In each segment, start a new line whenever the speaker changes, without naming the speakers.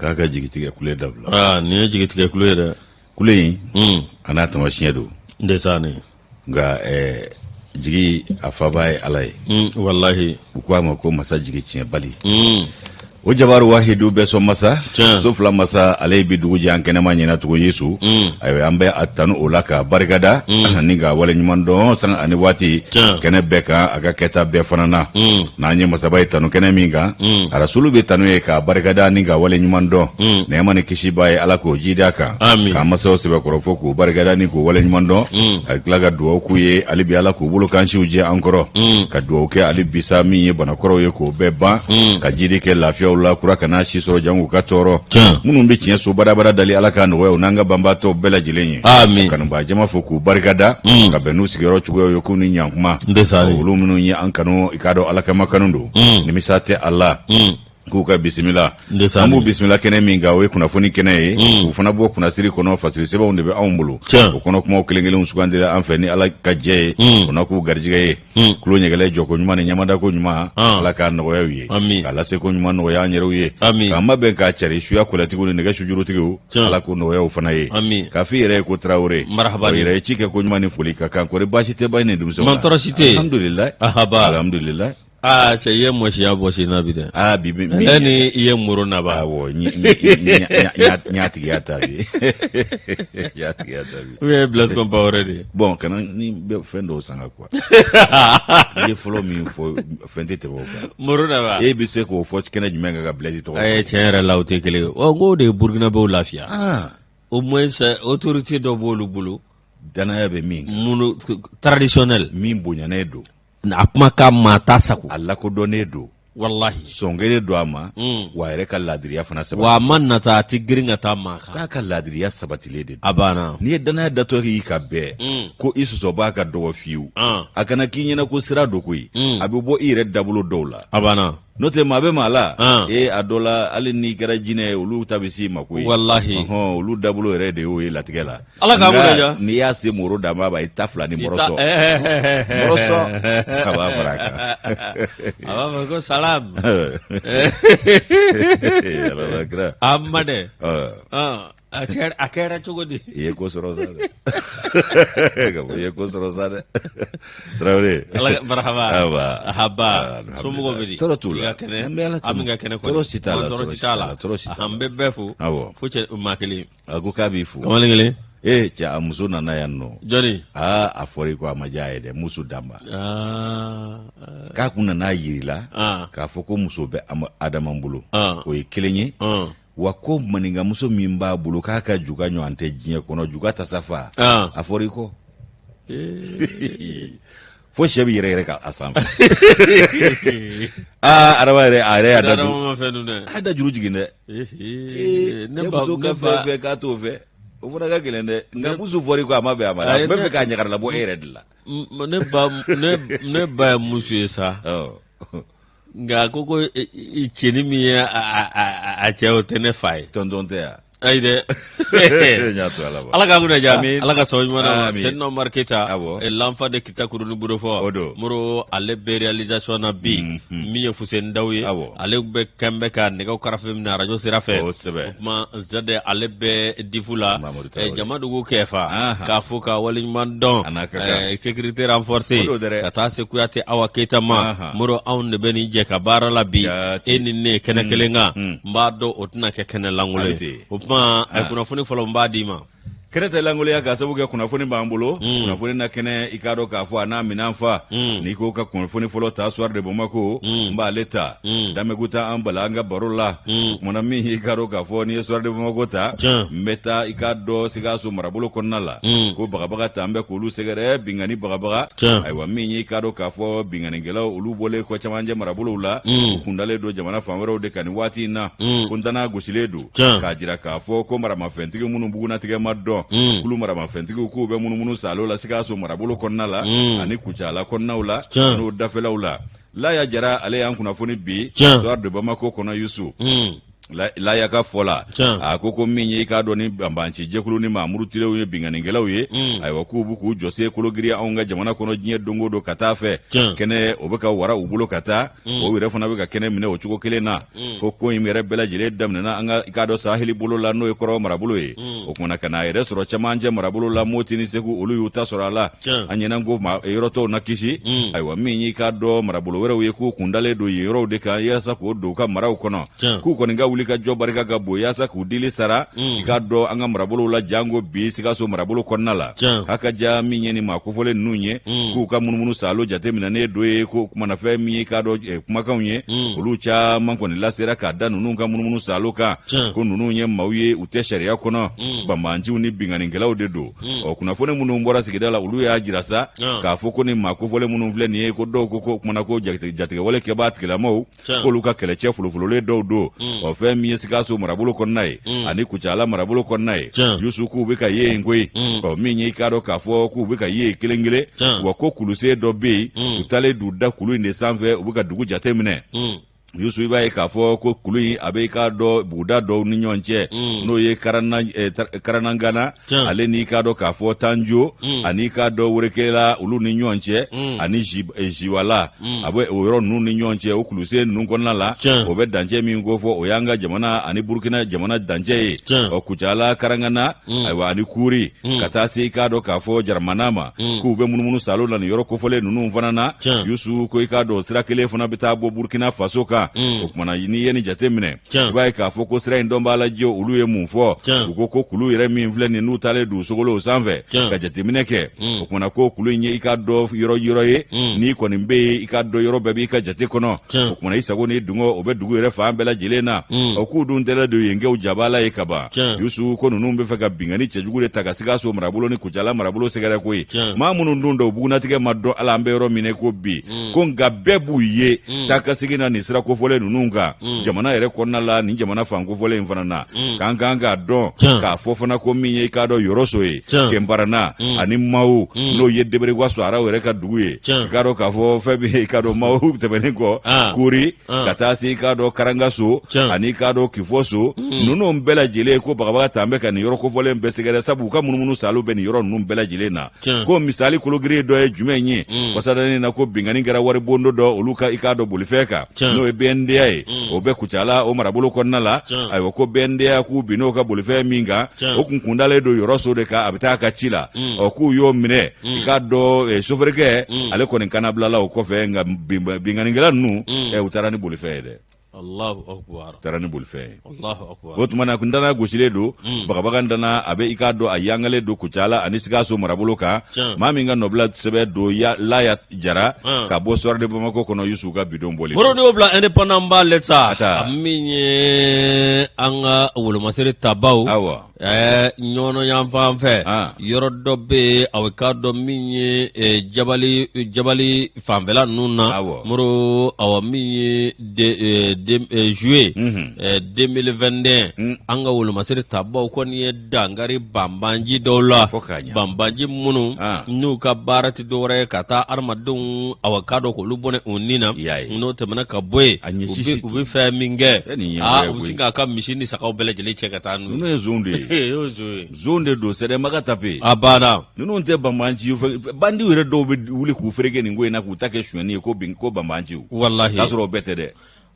K'a ka jigitigɛ kule dabila.
Aa, nin ye jigitigɛ kule ye dɛ.
Kule in a n'a tamasiyɛn don.
Ndesan ne.
Nka jigi a faba ye Ala ye.
Walahi.
U ko a ma ko masa jigi tiɲɛbali. O jabaru wahidu bɛɛ sɔn masa.
Tiɲɛ.
So fila masa ale ye bi dugu jɛ an kɛnɛma ɲɛna tugun Yesu. Ayiwa, an bɛ a tanu o la k'a barikada ani k'a waleɲuman dɔn sanga ani waati.
Tiɲɛ.
Kɛnɛ bɛɛ kan, a ka kɛta bɛɛ fana na. N'an ye masaba ye tanu kɛnɛ min kan, arasulu bɛ tanu ye k'a barikada ni k'a waleɲuman dɔn. Nɛɛma ni kisi b'a ye, Ala k'o jidi a kan.
Amin.
K'an masaw sɛbɛkɔrɔ fo k'u barikada ni k'u waleɲuman dɔn. Ka tila ka dugawu k'u ye hali bi, Ala k'u bolo kansiw jɛ an kɔrɔ. Ka dugawu kɛ hali bi sa, min ye banakɔrɔw ye k'o bɛɛ ban. Ka jidi kɛ lafiyaw la kura kana si sɔrɔ jango ka tɔɔrɔ.
Tiɲɛ.
Minnu bɛ tiɲɛ so badabada dali, Ala k'a nɔgɔya u n'an ka banbaatɔw bɛɛ lajɛlen ye.
Amin.
Kanubaa jama fo k'u barikada. Ka bɛn n'u sigiyɔrɔ cogoyaw ye k'u ni ɲankuma.
Ndesan.
Olu minnu ye an kanu, i k'a dɔn Ala kama kanu don. Nimisa tɛ a la. K'u ka bisimila.
Ndesan.
An b'u bisimila kɛnɛ min kan, o ye kunnafoni kɛnɛ ye. K'u fana bɔ kunnasiri kɔnɔ, fasiri sɛbɛnw de bɛ anw bolo.
Tiɲɛ.
O kɔnɔ kumaw kelen kelenw sugandira an fɛ ni Ala ka jɛ ye. O n'a k'u garijɛgɛ ye. Tulo ɲɛgɛlɛ jɔko ɲuman ni ɲamadako ɲuman, Ala k'a nɔgɔya u ye.
Amin.
K'a lase ko ɲuman nɔgɔya an yɛrɛw ye.
Amin.
K'an mabɛn k'a cari suya kɔlɛtigiw ni nɛgɛ sujurutigiw.
Tiɲɛ.
Ala k'o nɔgɔya u fana ye.
Amin.
K'a f'i yɛrɛ ye ko Tarawele.
Marhaba.
O yɛrɛ ye ci kɛ ko ɲuman ni foli ka kan, kɔri baasi tɛ ba ni denmisɛnw na?
Man tɔɔrɔ si tɛ yen.
Alhamdulilayi.
Ahaba.
Alhamdulilayi.
Aa cɛ, i ye mɔsiya bɔsi n na bi dɛ.
Aa bi bi.
E ni i ye moro naba.
Awɔ, n y'a tigiya ta bi. N y'a tigiya ta bi.
Ou bien Blaise Compaoré de ye?
Bon, kana ni bɛ fɛn dɔw sanga quoi. I ye fɔlɔ min fɔ, fɛn tɛ tɛmɛ o kan.
Moro naba.
E bɛ se k'o fɔ kɛnɛ jumɛn kan ka Blaise tɔgɔ fɔ?
Ɛɛ, tiɲɛ yɛrɛ la, o tɛ kelen ye. Ɔ, n k'o de ye Burkinabɛw lafiya. Au moins autorité dɔ b'olu bolo.
Danaya bɛ min kan.
Minnu traditionnel.
Min bonyanen don.
A kumakan maa t'a sago.
A lakodɔnnen don.
Walahi.
Sɔn kelen don a ma. Wa a yɛrɛ ka laadiriya fana sabati.
Wa a ma nata, a tɛ girin ka taa maa kan.
K'a ka laadiriya sabatilen de don.
A banna.
N'i ye danaya datɔ y'i ka bɛɛ. Ko i sɔsɔbaa ka dɔgɔ fiyewu. A kana k'i ɲɛna ko sira don koyi. A bɛ bɔ i yɛrɛ dabolo dɔw la.
A banna.
N'o tɛ maa bɛ maa la. Ee, a dɔ la, hali n'i kɛra jinɛ ye, olu ta bɛ s'i ma koyi.
Walahi.
Ɔhɔn, olu dabolo yɛrɛ de y'o ye latigɛ la.
Ala k'an
Nka,
kunna diya.
n'i y'a se moro danba ma, i ta fila ni mɔrɔsɔ. Mɔrɔsɔ. A b'a fara a kan.
A b'a fɔ ko salam.
Ala kira.
A ma dɛ.
Ɔ,
A kɛra cogo di?
I ye ko sɔrɔ sa dɛ. Ka fɔ i ye ko sɔrɔ sa dɛ. Tarawele.
Ala ka marhaba.
Aba.
Ahaba.
Alhamdulillah.
Somɔgɔw bɛ di?
Tɔɔrɔ t'u la.
I ka kɛnɛ.
An bɛ Ala
An
tanu.
bɛ ka kɛnɛ kɔni.
Tɔɔrɔ si t'a la,
Tɔɔrɔ si t'a la.
tɔɔrɔ si t'a la.
An bɛ bɛɛ fo.
Awɔ.
Fo cɛ maa kelen.
A ko k'a b'i fo.
Kamalen kelen.
Ee cɛ, a muso nana yan nɔ.
Jɔni?
Aa, a fɔra i ko a ma diya a ye dɛ, muso danba.
Aa.
K'a kun nana yir'i la. K'a fɔ ko muso bɛ Adama bolo. O ye kelen ye. Wa ko maninkamuso min b'a bolo, k'a ka juga ɲɔgɔn tɛ diɲɛ kɔnɔ, juga tasa fa. A fɔra i kɔ. Fo sɛ bɛ yɛrɛ yɛrɛ ka a sanfɛ. Aa, Adama yɛrɛ, a yɛrɛ y'a da
Adama
juru.
ma fɛn dun dɛ.
A da juru jigin dɛ.
Ee,
ne muso ka fɛn fɛn k'a t'o fɛ. O fana ka gɛlɛn dɛ. Nka muso fɔra i kɔ, a ma bɛn a ma dɛ. A tun bɛ fɛ k'a ɲagarila bɔ e yɛrɛ de la.
Ne ba ye muso ye sa. Nka a ko cɛnin min ye a cɛ, o tɛ ne fa ye.
Tɔntɔn tɛ yan.
Ayi dɛ.
N y'a to Ala ma.
Ala k'an kunna diya.
Amin.
Ala ka sababu ɲuman d'an ma.
Amin.
Sɛdina Umaru Keyita.
Awɔ.
L'enfant de Kita Kuruni Burufɔ.
O don.
Moro, ale bɛ réalisation na bi. Min ye Fuseni Daw ye.
Awɔ.
Ale bɛ kɛn bɛ ka nɛgɛw karafe minɛ arajo sira fɛ.
Kosɛbɛ.
O tuma Zade, ale bɛ difu la.
Mamadu Tarawele.
Jamadugu kɛfa.
Ahan.
K'a fo ka waleɲuman dɔn.
A n'a ka kan.
Sécurité renforcée.
O don dɛrɛ.
Ka taa se Kuyate Awa Keyita ma.
Ahan.
Moro, anw de bɛ nin jɛ ka baara la bi.
Jaati.
E ni ne kɛnɛ kelen kan. N b'a dɔn o tɛna kɛ kɛnɛ lankolon
A bɛ
ye.
ten.
O tuma kunnafoni fɔlɔ, n b'a d'i ma.
Kɛnɛ tɛ lankolonya k'a sababu kɛ kunnafoni b'an bolo. Kunnafoni na kɛnɛ, i k'a dɔn k'a fɔ a n'a minɛn fa. N'i ko ka kunnafoni fɔlɔ ta, Soir de Bamako, n b'ale ta. Damɛku ta an bala an ka baro la. O kumana min, i k'a dɔn k'a fɔ n'i ye Soir de Bamako ta, n bɛ taa, i k'a dɔn, Sikaso marabolo kɔnɔna la. Ko bagabaga ta an bɛ k'olu sɛgɛrɛ, binkanni bagabaga. Ayiwa, min ye, i k'a dɔn k'a fɔ binkannikɛlaw, olu bɔlen kɔ camancɛ marabolow la, u kundalen don jamana fan wɛrɛw de kan nin waati in na. Ko ntana gosilen don. K'a jira k'a fɔ ko maramafɛntigi minnu bugunnatigɛ ma dɔn, kulu maramafɛntigiw, k'u bɛ munumunu salo la Sikaso marabolo kɔnɔna la ani Kucala kɔnɔnaw la n'o dafɛlaw la. Laya Jara, ale y'an kunnafoni bi Soir de Bamako kɔnɔ, Yusu. Laya ka fɔ la, a ko min ye i k'a dɔn ni banbanci jɛkulu ni maa murutilenw ye, binkannikɛlaw ye, ayiwa, k'u bɛ k'u jɔsen kologiriya anw ka jamana kɔnɔ diɲɛ don o don ka taa fɛ. Kɛnɛ o bɛ ka wara u bolo ka taa, o yɛrɛ fana bɛ ka kɛnɛ minɛ o cogo kelen na. Ko in yɛrɛ bɛɛ lajɛlen daminɛna an ka i k'a dɔn saheli bolo la, n'o ye kɔrɔn marabolo ye. O kumana ka n'a yɛrɛ sɔrɔ cɛmancɛ marabolo la, Moti ni Segu, olu y'u ta sɔrɔ a la. An ɲɛna ko yɔrɔ tɔw na kisi. Ayiwa, min y'i k'a dɔn marabolo wɛrɛw ye, k'u kundalen don yen yɔrɔw de kan yaasa k'o don u ka maraw kɔnɔ, k'u kɔni ka wuli ka jɔ barika ka bon yaasa k'u dili sara i k'a dɔn an ka marabolow la, janko bi Sikaso marabolo kɔnɔna la. Haka ja min ye nin maa kofɔlen ninnu ye, k'u ka munumunu saalo jateminɛnen dɔ ye, ko kumana fɛn min ye i k'a dɔn kumakanw ye, olu caman kɔni lasera k'a da ninnu ka munumunu saalo kan, ko ninnu ye maaw ye, u tɛ sariya kɔnɔ, banbaanciw ni binkannikɛlaw de don. Ɔ, kunnafoni minnu bɔra sigida la, olu y'a jira sa k'a fɔ ko ni maa kofɔlen minnu filɛ nin ye, ko dɔw ko kumana ko jatigɛwale kɛbaa tigilamaw, k'olu ka kɛlɛcɛ folofololen dɔw don. Ɔ, fɛn min ye Sikaso marabolo kɔnɔna ye ani Kucala marabolo kɔnɔna ye, Yusu, k'u bɛ ka ye yen koyi. Ɔ, min ye i k'a dɔn k'a fɔ k'u bɛ ka ye yen kelen kelen, wa ko kulusen dɔ bɛ yen, u taalen d'u da kulu in de sanfɛ, u bɛ ka dugu jate minɛ. Yusu, i b'a ye k'a fɔ ko kulu in a bɛ i k'a dɔn buguda dɔw ni ɲɔgɔn cɛ, n'o ye Karanangana, ale n'i k'a dɔn k'a fɔ Tanjo, ani i k'a dɔn Werekela, olu ni ɲɔgɔn cɛ, ani Ziwala, a bɛ o yɔrɔ ninnu ni ɲɔgɔn cɛ, o kulusen ninnu kɔnɔna la. O bɛ dancɛ min kofɔ, o y'an ka jamana ani Burukina jamana dancɛ ye. Ɔ, Kucala, Karangana, ayiwa, ani Kuri, ka taa se i k'a dɔn k'a fɔ Jaramana ma, k'u bɛ munumunu saalo la nin yɔrɔ kofɔlen ninnu fana na. Yusu, ko i k'a dɔn sira kelen fana bɛ taa bɔ Burukina Faso kan. O kumana, n'i ye nin jate minɛ, i b'a ye k'a fɔ ko sira in dɔnbaa lajɛ, olu ye mun fɔ? U ko kulu yɛrɛ min filɛ nin, n'u taalen don sogolow sanfɛ ka jateminɛ kɛ, o kumana ko kulu in ye i k'a dɔn yɔrɔ yɔrɔ ye, n'i kɔni bɛ yen, i k'a dɔn yɔrɔ bɛɛ b'i ka jate kɔnɔ. O kumana, i sago ni dungɔ, o bɛ dugu yɛrɛ fan bɛɛ lajɛlen na. O k'u dun tɛlɛ don yenkɛw jabala ye kaban. Yusu, ko ninnu bɛ fɛ ka binkanni cɛjugu de ta ka Sikaso marabolo ni Kucala marabolo sɛgɛrɛ koyi. Maa minnu dun don, bugunnatigɛ ma dɔn ala an bɛ yɔrɔ min ko bi, ko nka bɛɛ b'u ye taa ka segin na nin sira kofɔlen ninnu kan jamana yɛrɛ kɔnɔna la, nin jamana fan kofɔlen in fana na, k'an kan k'a dɔn k'a fɔ fana ko min ye i k'a dɔn Yɔrɔso ye, Kenbarana ani Mawo, n'o ye Deberekwa Suwaraw yɛrɛ ka dugu ye. I k'a dɔn k'a fɔ fɛn min ye i k'a dɔn Mawo tɛmɛnen kɔ Kori, ka taa se i k'a dɔn Karangaso ani i k'a dɔn Kifɔso, ninnu bɛɛ lajɛlen, ko bagabaga tan bɛ ka nin yɔrɔ kofɔlen bɛɛ sɛgɛrɛ, sabu u ka munumunu saalo bɛ nin yɔrɔ ninnu bɛɛ lajɛlen na. Ko misali kologiri dɔ ye jumɛn ye? Kɔsadani na, ko binkanni kɛra waribondo dɔ olu ka i k'a dɔn bolifɛn kan, n'o ye BNDA ye, o bɛ Kucala o marabolo kɔnɔna la. Ayiwa, ko BNDA k'u binn'o ka bolifɛn min kan, o kun kundalen don Yɔrɔso de kan, a bɛ taa a ka ci la. Ɔ, k'u y'o minɛ, i k'a dɔn sofɛrikɛ ale kɔni kannabilala o kɔfɛ, nka binkannikɛla ninnu, u taara ni bolifɛn ye dɛ.
Allahu akbar.
Taara ni bolifɛn ye. Allahu akbar. O tuma na, ntana gosilen don, bagabaga ntana a bɛ i k'a dɔn a yangalen don Kucala ani Sikaso marabolo kan. Maa min ka nɔbila sɛbɛn don, Laya Jara, ka bɔ Soir de Bamako kɔnɔ, Yusu ka bidon bɔli.
Moro, y'o bila Indépendant ba lɛ sa. Min ye an ka wolomasiri tabaw.
Awɔ.
Ɛɛ, Ɲɔnɔ yan fan fɛ, yɔrɔ dɔ bɛ yen, aw k'a dɔn min ye jabali jabali fanfɛla ninnu na, Moro, awa, min ye juillet 2021, an ka wolomasiri tabaw kɔni ye dankari banbanci dɔw la, banbanci minnu n'u ka baara tɛ dɔwɛrɛ ye ka taa adamadenw, awa, k'a dɔn k'olu bɔnɛ u ni na. N'o tɛmɛna ka bɔ yen, u bɛ fɛn min kɛ, u bɛ sin k'a ka misi ni sagaw bɛɛ lajɛlen cɛ ka taa n'u ye.
Ninnu ye zon de
ye,
zon de don, sɛdɛmaga tape.
A banna.
Ninnu tɛ banbanci, bandiw yɛrɛ dɔw bɛ wuli k'u fereke nin ko in na k'u ta kɛ sonyɛni ye, ko banbanciw.
Walahi.
K'a sɔrɔ o bɛɛ tɛ dɛ.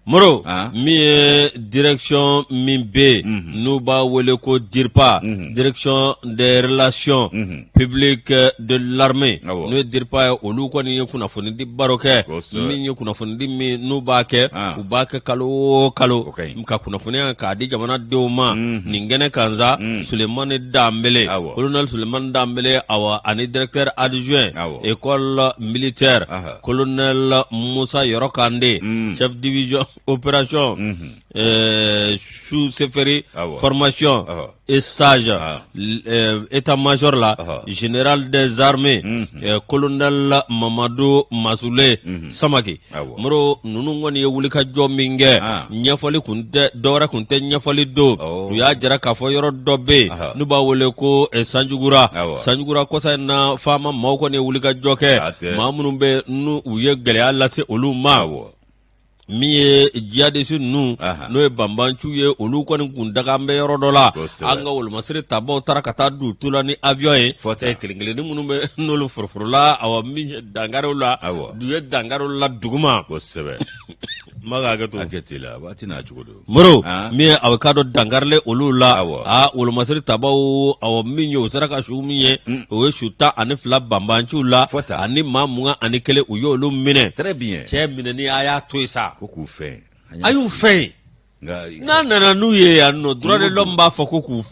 Moro, min ye direction min bɛ yen n'u b'a wele ko DIRPA, direction des relations publiques de l'armée, n'o ye DIRPA ye, olu kɔni ye kunnafonidi baro kɛ. Min ye kunnafonidi min n'u b'a kɛ, u b'a kɛ kalo o kalo ka kunnafoniya k'a di jamanadenw ma nin kɛnɛ kan sa. Sulemani Danbele, colonel Sulemani Danbele, awa, ani directeur adjoint école militaire, colonel Musa Yɔrɔ Kande, chef division opération, sous chefferie formation et stage, état-major la, général des armées, colonel Mamadu Masule Samake. Moro, ninnu kɔni ye wulikajɔ min kɛ, ɲɛfɔli kun tɛ dɔwɛrɛ kun tɛ, ɲɛfɔli don. U y'a jira k'a fɔ yɔrɔ dɔ bɛ yen n'u b'a wele ko Sanjugura. Sanjugura, kɔsa in na, faama maaw kɔni ye wulikajɔ kɛ, maa minnu bɛ n'u u ye gɛlɛya lase olu ma. Min ye jihadisi ninnu n'o ye banbanciw ye olu kɔni kun dagan bɛ yɔrɔ dɔ la an ka wolomasiri tabaw taara ka taa don tu la ni avion ye kelen kelenni minnu bɛ n'olu foroforola awa min ye dankariw la u ye dankariw la duguma
kosɛbɛ
ma hakɛ to
hakɛ la waati n'a cogo don
Moro min ye aw k'a dɔn dankarila olu la a wolomasiri tabaw awa min ye u sera ka su min ye o ye su 12 banbanciw la ani maa 21 u y'olu minɛ cɛ minɛni a y'a to yen sa
ko k'u fɛn
a y'u fɛn n'a nana n'u ye yan nɔ droit de l'homme b'a fɔ ko k'u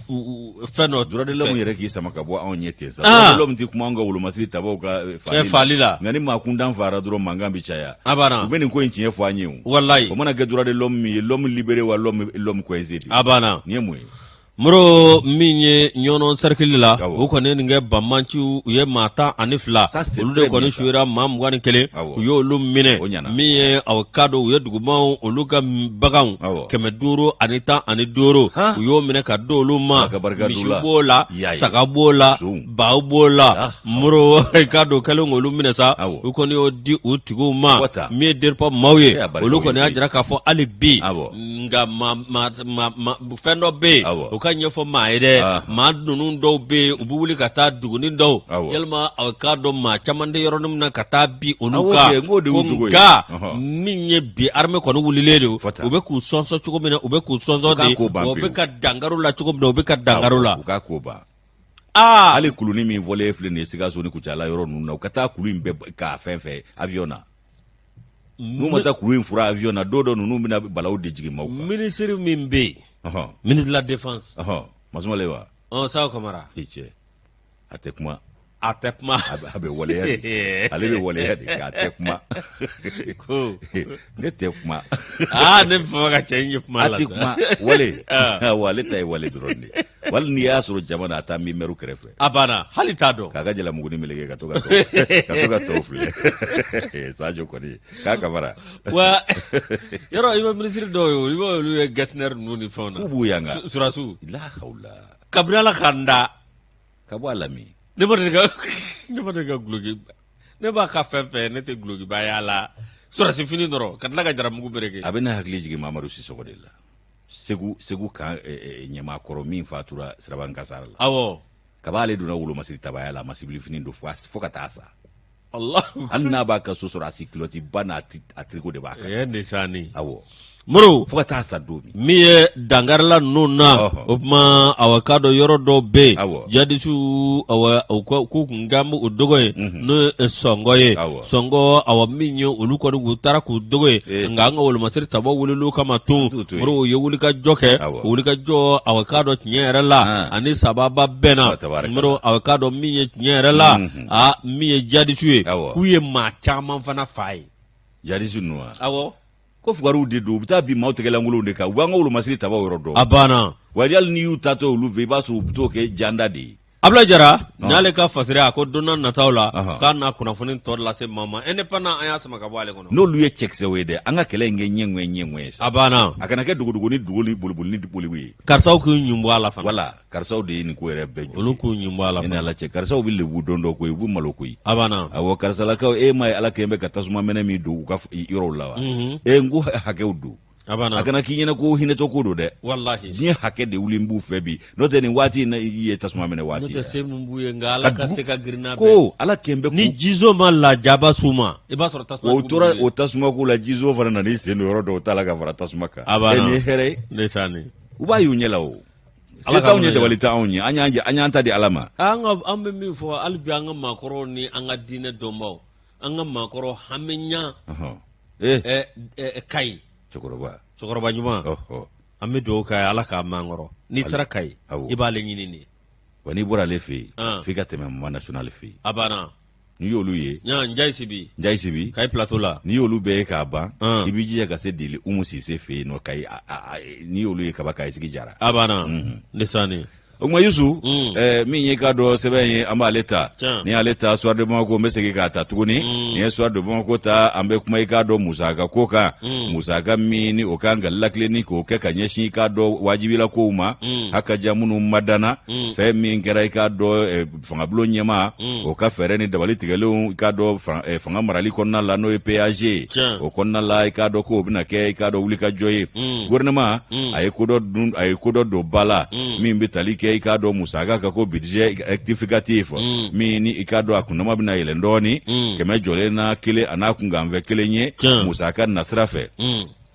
fɛn dɔ
droit de l'homme yɛrɛ k'i sama ka bɔ anw ɲɛ ten sa droit de l'homme tɛ kuma anw ka wolomasiri tabaw ka
faali la
nka ni maa kuntan faara dɔrɔn mankan bɛ caya
a banna
u bɛ nin ko in tiɲɛ fɔ an ye o
walayi
o mana kɛ droit de l'homme min ye l'homme libéré wa l'homme coincé de
a banna
nin ye mun ye
Moro min ye ɲɔnɔ sɛrikili la u kɔni ye nin kɛ banbanciw u ye maa 12 olu de kɔni suyera maa 21 u y'olu minɛ min ye aw k'a dɔn u ye dugumaw olu ka baganw 515 u y'o minɛ ka di olu ma misi b'o la saga b'o la baw b'o la moro i k'a dɔn kɛlen k'olu minɛ sa u kɔni y'o di u tigiw ma min ye DIRPA maaw ye olu kɔni y'a jira k'a fɔ hali bi nka fɛn dɔ bɛ yen u ka ɲɛfɔ maa ye dɛ maa ninnu dɔw bɛ yen u bɛ wuli ka taa duguni dɔw yalima a k'a dɔn maa caman tɛ yɔrɔnin min na ka taa bin olu kan nka min ye bi armée kɔni wulilen don u bɛ k'u sɔnsɔn cogo min na u bɛ k'u sɔnsɔn de u bɛ ka dankari u la cogo min na u bɛ ka dankari u la
aa hali kuluni min fɔlen filɛ nin ye sikaso ni kucala yɔrɔ ninnu na u ka taa kulu in bɛɛ k'a fɛn fɛn avion na n'u ma taa kulu in furan avion na don dɔ ninnu bɛna balawu de jigin maaw kan
minisiri min bɛ yen ministre de la défense
Masumale wa
Sadio Kamara
i cɛ a tɛ kuma
a tɛ kuma
a bɛ waleya de ale bɛ waleya de a tɛ kuma
ko
ne tɛ kuma
aa ne bɛ fɛ ka cɛ in ye kuma
la a tɛ kuma wale awɔ ale ta ye wale dɔrɔn de wali n'i y'a sɔrɔ jama na a taa min mɛru kɛrɛfɛ
a banna hali t'a dɔn
k'a ka jalamugunin meleke ka to ka ka to ka tɔw filɛ Sajo kɔni k'a Kamara
wa yɔrɔ i bɛ minisiri dɔw ye i b'olu ye getzner ninnu ni fɛnw na
k'u b'u yan kan
surasiw
la hawula
kabini ala k'an da
ka bɔ a la min
ne ma deli ka ne ma deli ka guloki ne b'a ka fɛn fɛn ne tɛ gulokiba y'a la surasi fini dɔrɔn ka tila ka jaramugu bereke
a bɛ ne hakili jigin Mamadu Sisɔkɔ de la Segu Segu camp ɲɛmaa kɔrɔ min fatura siraban kasara la
awɔ
kab'ale donna wolomasiri tabaya la a ma sibili fini don fo ka taa sa hali n'a b'a ka so sɔrɔ a si kilɔti ba n'a a tiriko de b'a kan
eh, ndesanni
awɔ
moro
fo ka taa sa don
min min ye dankarila ninnu na o tuma awa k'a dɔn yɔrɔ dɔw bɛ yen jadisiw awa k'u kun kan bɛ u dogo yen mhm. n'o ye sɔngɔ ye sɔngɔ awa min ye olu kɔni u taara k'u dogo yen eh. nka an ka wolomasiri tabaw wulil'u kama tun moro u ye wulikajɔ kɛ wulikajɔ awa k'a dɔn tiɲɛ yɛrɛ la ah. ani sababa bɛnna moro awa k'a dɔn min ye tiɲɛ yɛrɛ la mhm. aa min ye jadisiw ye k'u ye maa caman fana faa yen
jadisi ninnu wa
awɔ
ko fugariw de don u bɛ taa bin maaw tɛgɛlankolonw de kan u b'an ka wolomasiri tabaw yɔrɔ dɔn
a banna
wa hali n'i y'u taatɔ olu fɛ i b'a sɔrɔ u bɛ t'o kɛ janda de ye
Abulayi Jara n'ale ka fasiri a ko don nataw la k'a na kunnafoni tɔ lase maa ma indépendant an y'a sama ka bɔ ale kɔnɔ
n'olu ye cɛkisɛw ye dɛ an ka kɛlɛ in kɛ ɲɛŋɛ ɲɛŋɛ ye
sa a banna
a kana kɛ dogodogo ni dogo ni boliboli ni boliw ye
karisaw k'u ɲun bɔ a la fana
wala karisaw de ye nin ko yɛrɛ bɛɛ
ju olu k'u ɲun bɔ a la
ni Ala cɛ karisaw bɛ lebu dɔn dɔ koyi u bɛ malo koyi
a banna
awɔ karisalakaw e m'a ye Ala kɛlen bɛ ka tasuma mɛnɛ min don u ka yɔrɔw la wa e n ko hakɛw don
a banna
a kana k'i ɲɛna ko hinɛtɔ ko don dɛ
walahi
diɲɛ hakɛ de wulilen b'u fɛ bi n'o tɛ nin waati in na i ye tasuma mɛnɛ waati
n'o tɛ se mun b'u ye nka Ala ka se ka girin n'a
bɛɛ ko Ala kɛlen bɛ
ni jizo ma lajaba s'u ma i b'a sɔrɔ tasuma
o tora o tasuma ko la jizo fana nan'i sen don yɔrɔ dɔw ta la ka fara tasuma kan
a banna
e nin ye hɛrɛ ye
ndesanni
u b'a y'u ɲɛ la o se t'anw ye dabali t'anw ye an y'an an y'an ta di ala ma
an ka an bɛ min fɔ hali bi an ka maakɔrɔw ni an ka diinɛ dɔnbaw an ka maakɔrɔ hami ɲa
eh.
eh, kayi
cɛkɔrɔba
cɛkɔrɔba ɲuman an bɛ dugawu k'a ye ala k'a mɛn an kɔrɔ n'i taara kayi i b'ale ɲini de
wa n'i bɔra ale fɛ yen f'i ka tɛmɛ mama national fɛ yen
a banna
n'i y'olu ye
Njayi Sibi
Njayi Sibi
Kayi plateau la
n'i y'olu bɛɛ ye k'a ban i b'i jija ka se Deli Umu Sise fɛ yen nɔ Kayi n'i y'olu ye kaban Kayi sigi jara
a banna ndesanni.
O tuma Yusu, min ye k'a dɔn sɛbɛn ye, an b'ale ta. Ni y'ale ta Soir de Bamako, n bɛ segin k'a ta tuguni. Ni ye Soir de Bamako ta, an bɛ kuma i k'a dɔn musaka ko kan, musaka min ni o kan ka lakilenni k'o kɛ ka ɲɛsin i k'a dɔn wajibila kow ma, hakaja minnu madanna. Fɛn min kɛra i k'a dɔn fangabulon ɲɛmaa, o ka fɛɛrɛ ni dabali tigɛlenw i k'a dɔn fanga marali kɔnɔna la, n'o ye PAG ye, o kɔnɔna la i k'a dɔn k'o bɛna kɛ i k'a dɔn wulikajɔ ye. Gouvernement a ye ko dɔ dun, a ye ko dɔ don ba la min bɛ tali kɛ i k'a dɔn musaka kan, ko budget rectificatif, min ni i k'a dɔn a kundama bɛna yɛlɛn dɔɔnin, kɛmɛ jɔlen na kelen a n'a kunkanfɛn kelen ye musaka nasira fɛ.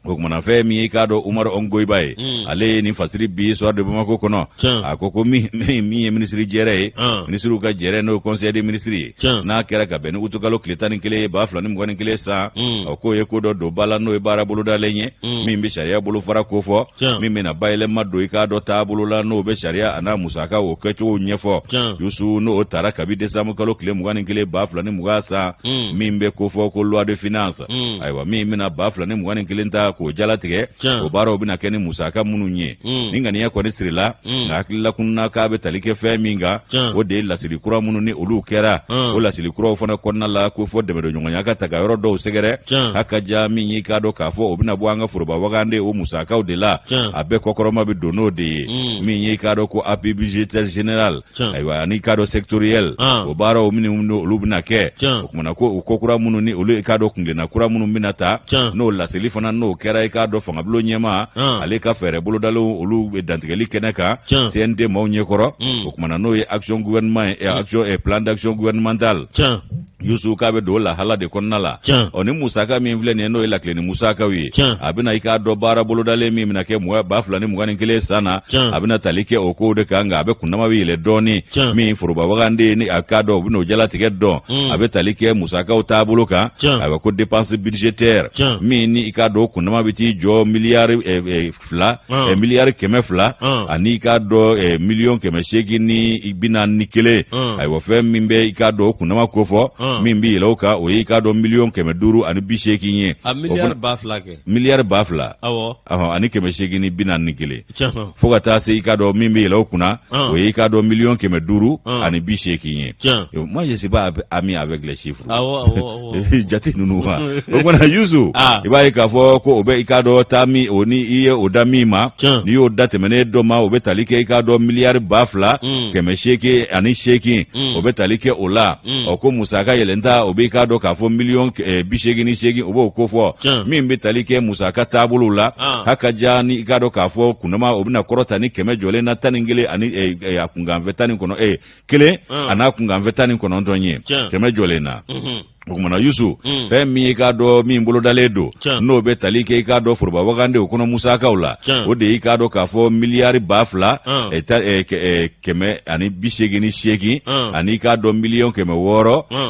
O kumana fɛn min i k'a dɔn Umaru Ongoyiba ye, ale ye nin fasiri bi Soir de Bamako kɔnɔ. A ko ko min ye minisiri jɛrɛ ye, minisiriw ka jɛrɛ, n'o ye conseil des ministres ye, n'a kɛra ka bɛn ni utukalo tile 11 ye 2021 san, o k'o ye ko dɔ don ba la, n'o ye baara bolodalen ye min bɛ sariya bolofara kofɔ, min bɛna bayɛlɛma don i k'a dɔn taabolo la, n'o bɛ sariya a n'a musaka o kɛcogo ɲɛfɔ. Yusu, n'o tara kabi desanburu kalo tile 21 2020 san, min bɛ kofɔ ko loi de finance, ayiwa, min bɛna 2021 ta k'o jalatigɛ, o baaraw bɛna kɛ ni musaka minnu ye, ni ŋaniya kɔni sirila, nka hakilila kunna k'a bɛ tali kɛ fɛn min kan, o de ye laseli kura minnu ni olu kɛra. O laseli kuraw fana kɔnɔna la, ko fɔ dɛmɛdonɲɔgɔnya ka ta ka yɔrɔ dɔw sɛgɛrɛ, hakaja min y'i k'a dɔn k'a fɔ o bɛna bɔ an ka foroba wagande o musakaw de la, a bɛɛ kɔkɔrɔma bɛ don n'o de ye. Min y'i k'a dɔn ko appui budgétaire général, ayiwa, ani k'a dɔn sectoriel, o baaraw minnu olu bɛna kɛ. O kumana ko o ko kura minnu ni olu i k'a dɔn kuntilenna kura minnu bɛna ta, n'o laseli fana n'o kɛra i k'a dɔn fangabulon ɲɛmaa, ale ka fɛɛrɛ bolodalenw olu bɛ dantigɛli kɛnɛ kan CNT maaw ɲɛkɔrɔ. O kumana n'o ye action gouvernement ye, action plan d'action gouvernemental, Yusu, k'a bɛ don lahala de kɔnɔna la. Ɔ ni musaka min filɛ nin ye, n'o ye lakilenni musakaw ye, a bɛna i k'a dɔn baara bolodalen min bɛna kɛ 2021 san na, a bɛna tali kɛ o kow de kan, nka a bɛ kundama bɛ yɛlɛ dɔɔnin. Min foroba wagande ni a k'a dɔn u bɛna o jalatigɛ dɔn, a bɛ tali kɛ musakaw taabolo kan, a bɛ ko dépense budgétaire, min ni i k'a dɔn o kundama bɛ t'i jɔ miliyari 2, miliyari 200 ani i k'a dɔn miliyɔn 841. Ayiwa, fɛn min bɛ i k'a dɔn o kundama kofɔ, min bɛ yɛlɛ o kan, o ye i k'a dɔn miliyɔn 580 ye.
Miliyari 2000 kɛ.
Miliyari 2000 ani 841, fo ka taa se i k'a dɔn min bɛ yɛlɛ o kunna, o ye i k'a dɔn miliyɔn 580 ye. Moi, je suis pas ami avec les chiffres. Jate ninnu wa. O kumana Yusu, i b'a ye k'a fɔ ko o bɛ i k'a dɔn taa min o ni i ye o da min ma, n'i y'o da tɛmɛnen dɔ ma, o bɛ tali kɛ i k'a dɔn miliyari 2808, o bɛ tali kɛ o la. Ɔ ko musaka yɛlɛnta, o bɛ i k'a dɔn k'a fɔ miliyɔn 88, o b'o kofɔ. Min bɛ tali kɛ musaka taabolo la, hakaja ni i k'a dɔn k'a fɔ kundama o bɛna kɔrɔta ni kɛmɛ jɔlen na 11 ani a kunkanfɛn tan ni kɔnɔ kelen a n'a kunkanfɛn 19 ye, kɛmɛ jɔlen na. O kumana Yusu, fɛn min i k'a dɔn min bolodalen don, n'o bɛ tali kɛ i k'a dɔn foroba wagande o kɔnɔ musakaw la, o de y'i k'a dɔn k'a fɔ miliyari 2188 ani i k'a dɔn miliyɔn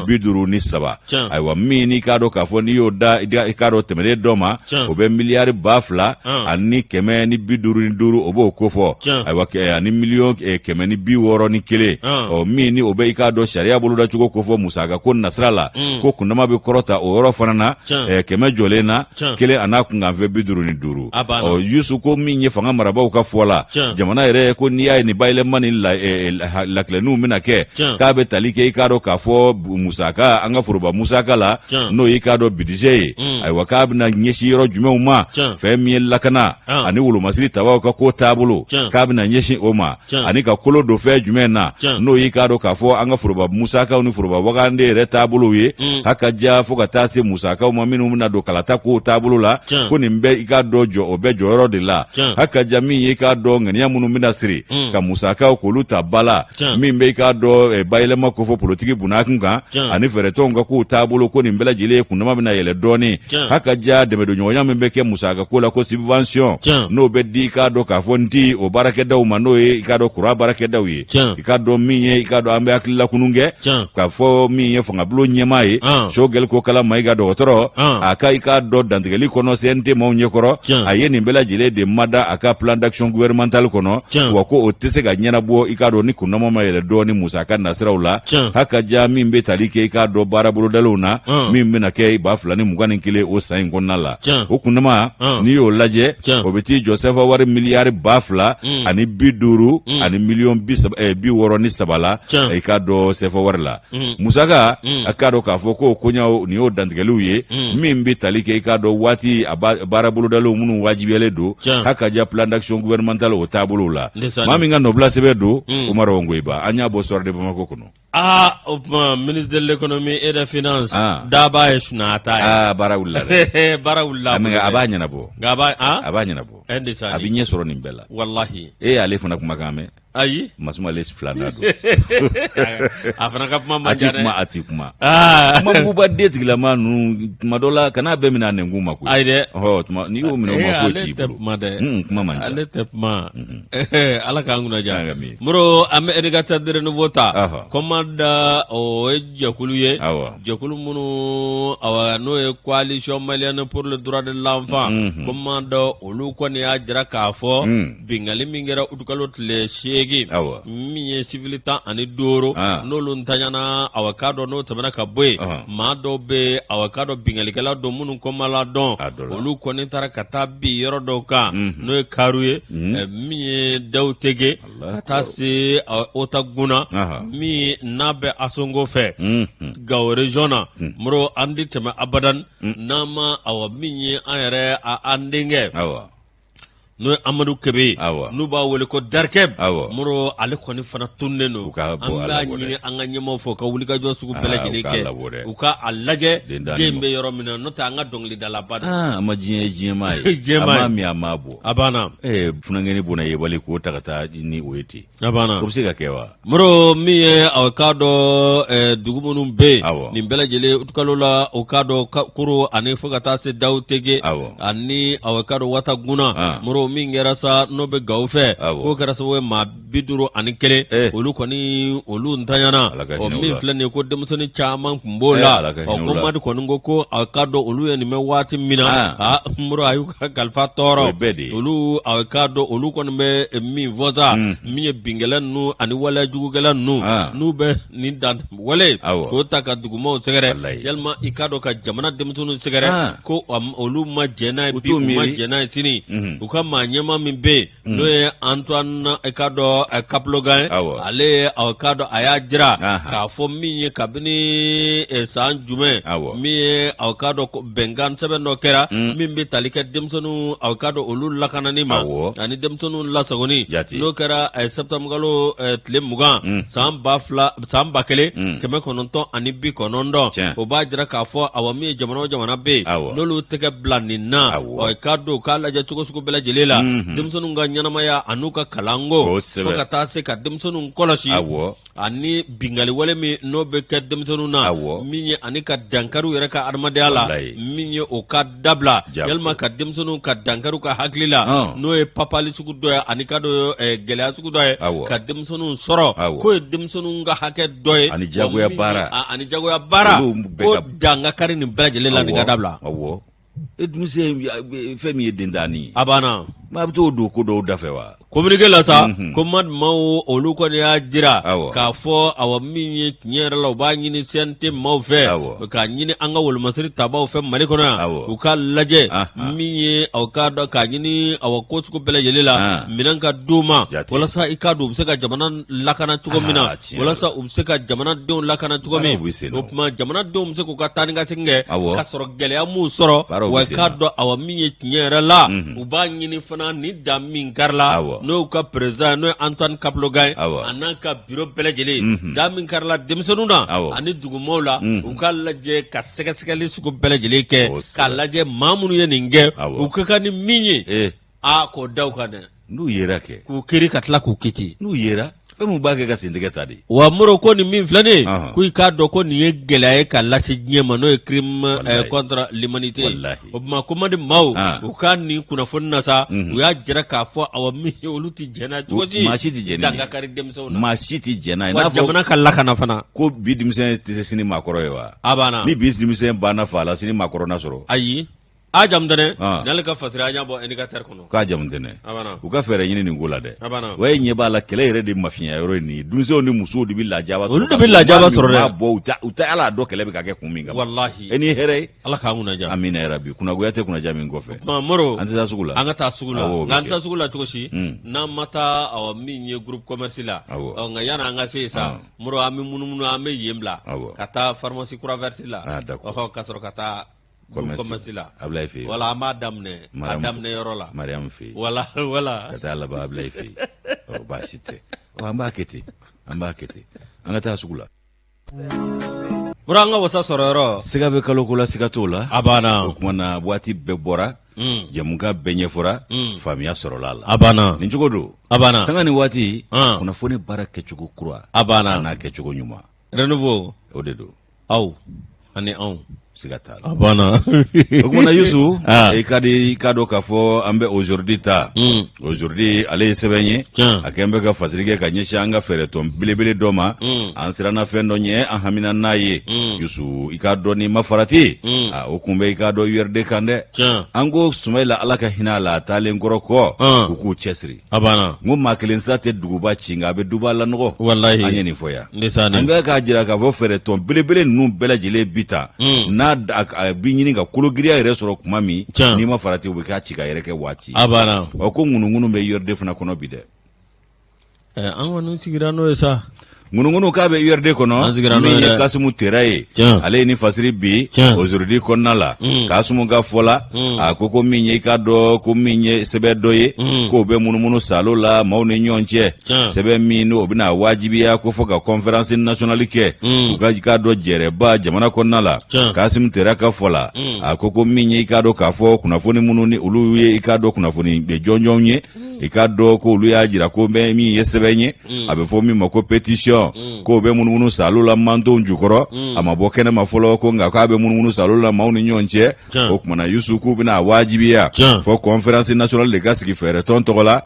653. Ayiwa, min n'i k'a dɔn k'a fɔ n'i y'o da i k'a dɔn tɛmɛnen dɔ ma, o bɛ miliyari 2155, o b'o kofɔ. Ayiwa, ani miliyɔn 161. Ɔ min ni o bɛ i k'a dɔn sariya bolodacogo kofɔ musaka ko nasira la, ko kundama bɛ kɔrɔta o yɔrɔ fana na, kɛmɛ jɔlen na kelen a n'a kunkanfɛn 55. Ɔ Yusu, ko min ye fanga marabaaw ka fɔ la, jamana yɛrɛ ko n'i y'a ye nin bayɛlɛma ni lakilenniw bɛna kɛ, k'a bɛ tali kɛ i k'a dɔn k'a fɔ musaka, an ka foroba musaka la, n'o y'i k'a dɔn budget ye. Ayiwa, k'a bɛna ɲɛsin yɔrɔ jumɛnw ma? Fɛn min ye lakana ani wolomasiri tabaw ka ko taabolo, k'a bɛna ɲɛsin o ma, ani ka kolo don fɛn jumɛn na, n'o y'i k'a dɔn k'a fɔ an ka foroba musakaw ni foroba wagande yɛrɛ taabolow ye, hakaja fo ka taa se musakaw ma minnu bɛna don kalata kow taabolo la, ko nin bɛɛ i k'a dɔn jɔ o bɛɛ jɔyɔrɔ de la. Hakaja min ye i k'a dɔn ŋaniya minnu bɛna siri ka musakaw k'olu ta ba la, min bɛ i k'a dɔn bayɛlɛma kofɔ politiki bunakun kan ani fɛɛrɛtɔnw ka kow taabolo, ko nin bɛɛ lajɛlen kundama bɛna yɛlɛ dɔɔnin. Hakaja dɛmɛdonɲɔgɔnya min bɛ kɛ musaka ko la, ko subvention, n'o bɛ di i k'a dɔn k'a fɔ n ti o baarakɛdaw ma, n'o ye i k'a dɔn kuran baarakɛdaw ye, i k'a dɔn min ye i k'a dɔn an bɛ hakilila kunun kɛ k'a fɔ min ye fangabulon ɲɛmaa ye. Choguel Kokalla Maïga dɔgɔtɔrɔ a ka i k'a dɔn dantigɛli kɔnɔ CNT maaw ɲɛkɔrɔ, a ye nin bɛɛ lajɛlen de mada a ka plan d'action gouvernemental kɔnɔ, wa ko o tɛ se ka ɲɛnabɔ i k'a dɔn ni kundama ma yɛlɛ dɔɔni musaka nasiraw la, haka ja min bɛ tali kɛ i k'a dɔn baara bolodalenw na min bɛna kɛ 2021 o san in kɔnɔna la. O kundama, n'i y'o lajɛ, o bɛ t'i jɔ sefa wari miliyari 2050 ani miliyɔn 63 la i k'a dɔn sefa wari la. Musaka, a k'a dɔn k'a fɔ ko koɲaw nin y'o dantigɛliw ye min bɛ tali kɛ i k'a dɔn waati a baara bolodalenw minnu wajibiyalen don, haka ja plan d'action gouvernemental o taabolow la. Maa min ka nɔbila sɛbɛn don, Umaru Ongoyiba, an y'a bɔ Soir de Bamako kɔnɔ.
Aa, o tuma ministre de l'économie et des finances daba ye sunata ye.
Aa, baara wulila dɛ.
Baara wulila.
A b'a ɲɛnabɔ.
Nka a b'a
a b'a ɲɛnabɔ. A bɛ ɲɛ sɔrɔ nin bɛɛ la.
Walahi.
E y'ale fana kumakan mɛn?
Ayi.
Masumale filanan don.
A fana ka kuma man
ca dɛ. A ti kuma. Kuma muguba den tigilama ninnu, tuma dɔ la kana bɛɛ minɛ a nɛnkun ma koyi.
Ayi dɛ.
Ɔhɔ, tuma n'i y'o minɛ o ma, foyi t'i
bolo. Ale tɛ kuma dɛ.
Kuma man ca.
Ale tɛ kuma. Ala k'an kunna diya. Moro, an bɛ Éducateur de renouveau ta. COMAD, o ye jɛkulu ye. Jɛkulu minnu, awa, n'o ye Coalition malienne pour le droit de l'enfant. COMAD, olu kɔni y'a jira k'a fɔ bingali min kɛra utukalo tile 8, min ye sivili 15 n'olu ntanyana, awa, k'a dɔn n'o tɛmɛna ka bɔ yen, maa dɔw bɛ, awa, k'a dɔn bingalikɛla don minnu kɔmala dɔn, olu kɔni taara ka taa bin yɔrɔ dɔw kan, n'o ye Karu ye, min ye Dawutege, ka taa se Otaguna, min n'a bɛ Asongo fɛ Gawo région na. Moro, an tɛ tɛmɛ abadan n'an ma, awa, min ye an yɛrɛ an denkɛ, n'o ye Amadu Kebe ye, n'u b'a wele ko Darikɛ. Moro, ale kɔni fana tununnen don. An b'a ɲini an ka ɲɛmaaw fɛ u ka wulikajɔ sugu bɛɛ lajɛlen kɛ, u ka a lajɛ den bɛ yɔrɔ min na, n'o tɛ an ka dɔnkilidalaba
don. A ma diɲɛ ye diɲɛmaa ye, a m'a min, a m'a bɔ.
A banna.
Funankɛnin bɔnna yebali k'o ta ka taa ni o ye ten.
A banna.
O bɛ se ka kɛ wa?
Moro, min ye a k'a dɔn dugu minnu bɛ yen, nin bɛɛ lajɛlen utukalo la, o k'a dɔn Koro ani fo ka taa se Dawutege ani a k'a dɔn Wataguna. Moro, min kɛra sa n'o bɛ Gawo fɛ, k'o kɛra sababu ye maa 51 olu kɔni olu ntanyana. Ɔ, min filɛ nin ye ko denmisɛnnin caman tun b'o la. Ɔ, COMAD kɔni ko ko a k'a dɔn olu ye nin mɛn waati min na, aa, Moro, a y'u ka kalifa tɔɔrɔ. Olu, a k'a dɔn olu kɔni bɛ min fɔ sa, min ye binkɛla ninnu ani waleya jugukɛla ninnu, n'u bɛ nin dan wale k'o ta ka dugumaw sɛgɛrɛ, yalima i k'a dɔn ka jamana denmisɛnninw sɛgɛrɛ, ko olu ma jɛn n'a ye bi, u ma jɛn n'a ye sini. U ka maa ɲɛmaa min bɛ yen, n'o ye Antoine, i k'a dɔn, Kaplogan ye, ale, a k'a dɔn, a y'a jira k'a fɔ min ye kabini san jumɛn, min ye, a k'a dɔn, bɛnkan sɛbɛn dɔ kɛra min bɛ tali kɛ denmisɛnninw, a k'a dɔn, olu lakanani ma ani denmisɛnninw lasagoni, n'o kɛra sɛtanburukalo tile 20 san ba fila san 1990. O b'a jira k'a fɔ, awa, min ye jamana o jamana bɛ yen n'olu tɛgɛ bila nin na, ɔ, k'a dɔn k'a lajɛ cogo sugu bɛɛ lajɛlen la, denmisɛnninw ka ɲɛnamaya an'u ka kalanko, fo ka taa se ka denmisɛnninw kɔlɔsi ani bingali wale min n'o bɛ kɛ denmisɛnninw na, min ye ani ka dankari u yɛrɛ ka adamadenya la, min ye o ka dabila, yalima ka denmisɛnninw ka dankari u ka hakili la, n'o ye papali sugu dɔ ye ani ka dɔ gɛlɛya sugu dɔ ye ka denmisɛnninw sɔrɔ, k'o ye denmisɛnninw ka hakɛ dɔ ye.
Ani jagoya baara.
Ani jagoya baara, ko dan ka kari nin bɛɛ lajɛlen la, nin ka dabila.
E dun se fɛn min ye dentanni ye.
A banna.
Maa bɛ t'o don ko dɔw dafɛ wa?
Communiqué la sa, COMAD maaw olu kɔni y'a jira k'a fɔ, awa, min ye tiɲɛ yɛrɛ la, u b'a ɲini CNT maaw fɛ, k'a ɲini an ka wolomasiri tabaw fɛ Mali kɔnɔ yan, u k'a lajɛ min ye aw k'a dɔn k'a ɲini, awa, ko sugu bɛɛ lajɛlen la, minɛn ka d'u ma walasa i k'a dɔn u bɛ se ka jamana lakana cogo min na, walasa u bɛ se ka jamanadenw lakana cogo min. O tuma jamanadenw bɛ se k'u ka taa ni ka segin kɛ ka sɔrɔ gɛlɛya m'u sɔrɔ. Wa i k'a dɔn, awa, min ye tiɲɛ yɛrɛ la, u b'a ɲini fana ni dan min karila, n'o y'u ka président, n'o ye Antoine Kaplogan ye, a n'a ka bureau bɛɛ lajɛlen, dan min karila denmisɛnninw na ani dugumaaw la, u k'a lajɛ ka sɛgɛsɛgɛli sugu bɛɛ lajɛlen kɛ k'a lajɛ maa minnu ye nin kɛ, u ka kan ni min ye, a k'o da u kan dɛ.
N'u yera kɛ.
K'u kiri ka tila k'u kiti.
N'u yera. Fɛn min b'a kɛ ka sentigɛ ta de.
Wa Moro ko nin min filɛ nin ye, ko i k'a dɔn ko nin ye gɛlɛya ye ka lase diɲɛ ma, n'o ye crime contre l'humanité ye. O tuma ko Mali maaw, u ka nin kunnafoni na sa, u y'a jira k'a fɔ awa min ye olu tɛ jɛn n'a cogo si.
Maa si tɛ jɛn
ni nin ye. Dan ka kari denmisɛnw na.
Maa si tɛ jɛn n'a ye.
Wa jamana ka lakana fana.
Ko bi denmisɛn tɛ se sini maakɔrɔ ye wa?
A banna.
Ni bi denmisɛn banna fa la, sini maakɔrɔ na sɔrɔ.
Ayi. A jamu tɛnɛ n'ale ka fasiri an y'a bɔ indicateur kɔnɔ
k'a jamu tɛnɛ u ka fɛɛrɛ ɲini nin ko la dɛ wa e ɲɛ b'a la kɛlɛ yɛrɛ de mafiɲɛya yɔrɔ ye nin ye denmisɛnw ni musow de bɛ lajaba sɔrɔ
olu de bɛ lajaba sɔrɔ dɛ
bɔ u tɛ ala dɔn kɛlɛ bɛ ka kɛ kun min
kama walahi
e ni hɛrɛ ye
ala k'an kunna diya
amina yarabi kunnagoya tɛ kunnaja min kɔfɛ
Moro
an tɛ taa sugu la
an ka taa sugu la nka an tɛ taa sugu la cogo si n'an ma taa awa min ye groupe commerce la nka yanni an ka se yen sa Moro an bɛ munumunu an bɛ yen bila ka taa pharmacie croix verte la ka sɔrɔ ka taa commerce la
Ablaye fɛ yen
wala an b'a daminɛ a daminɛ yɔrɔ la
Mariam fɛ yen
wala wala
ka taa laban Ablaye fɛ yen ɔ baasi tɛ ɔ an b'a kɛ ten an b'a kɛ ten an ka taa sugu la.
Bura an ka wasa sɔrɔ yɔrɔ.
Siga bɛ kaloko la siga t'o la.
A banna.
O tuma na waati bɛɛ bɔra. Jɛmukan bɛɛ ɲɛfɔra. Faamuya sɔrɔla a la.
A banna.
Nin cogo don.
A banna.
Sanga ni waati. Kunnafoni baara kɛcogo kura.
A banna.
A n'a kɛcogo ɲuman.
Renouveau.
O de don.
Aw ani anw.
Siga t'a la.
A banna.
O tuma na Yusu, i ka di i k'a dɔn k'a fɔ an bɛ aujourd'hui ta. Aujourd'hui ale ye sɛbɛn ye.
Tiɲɛ.
A kɛn bɛ ka fasiri kɛ ka ɲɛsin an ka fɛɛrɛtɔn belebele dɔ ma. An siranna fɛn dɔ ɲɛ, an hamina n'a ye. Yusu, i k'a dɔn n'i ma farati. Aa o kun bɛ i k'a dɔn URD kan dɛ.
Tiɲɛ.
An ko Sumayila Ala ka hinɛ a la a taalen kɔrɔ kɔ. U k'u cɛsiri.
A banna.
N ko maa kelen sa tɛ duguba ci nka a bɛ duba lanɔgɔ.
Walahi.
An ye nin fɔ yan.
Ndesan.
An bɛ k'a jira k'a fɔ fɛɛrɛtɔn belebele ninnu bɛɛ lajɛlen bi ta. N'a a bi ɲini ka kologiriya yɛrɛ sɔrɔ tuma min.
Tiɲɛ.
N'i ma farati u bɛ k'a ci ka yɛrɛkɛ waati.
A banna.
Ɔ ko ŋunuŋunu bɛ URD fana kɔnɔ bi dɛ.
Ɛ an kɔni sigira n'o ye sa.
Ŋunuŋunu k'a bɛ URD kɔnɔ min ye Kasimu Tera ye ale ye nin fasiri bi aujourd'hui kɔnɔna la Kasimu ka fɔ la a ko ko min ye i k'a dɔn ko min ye sɛbɛn dɔ ye k'o bɛ munumunu salo la maaw ni ɲɔgɔn cɛ sɛbɛn min n'o bɛna wajibiya ko fɔ ka conférence nationale kɛ u ka i k'a dɔn jɛrɛba jamana kɔnɔna la Kasimu Tera ka fɔ la a ko ko min ye i k'a dɔn k'a fɔ kunnafoni minnu ni olu ye i k'a dɔn kunnafoni jɔnjɔnw ye i k'a dɔn ko olu y'a jira ko bɛ min ye sɛbɛn ye a bɛ fɔ min ma ko pétition k'o bɛ munumunu salo la mantonw jukɔrɔ a ma bɔ kɛnɛ ma fɔlɔ ko nka k'a bɛ munumunu salo la maaw ni ɲɔgɔn cɛ o tuma na Yusu k'u bɛna a wajibiya fɔ conférence nationale de ka sigi fɛɛrɛtɔn tɔgɔ la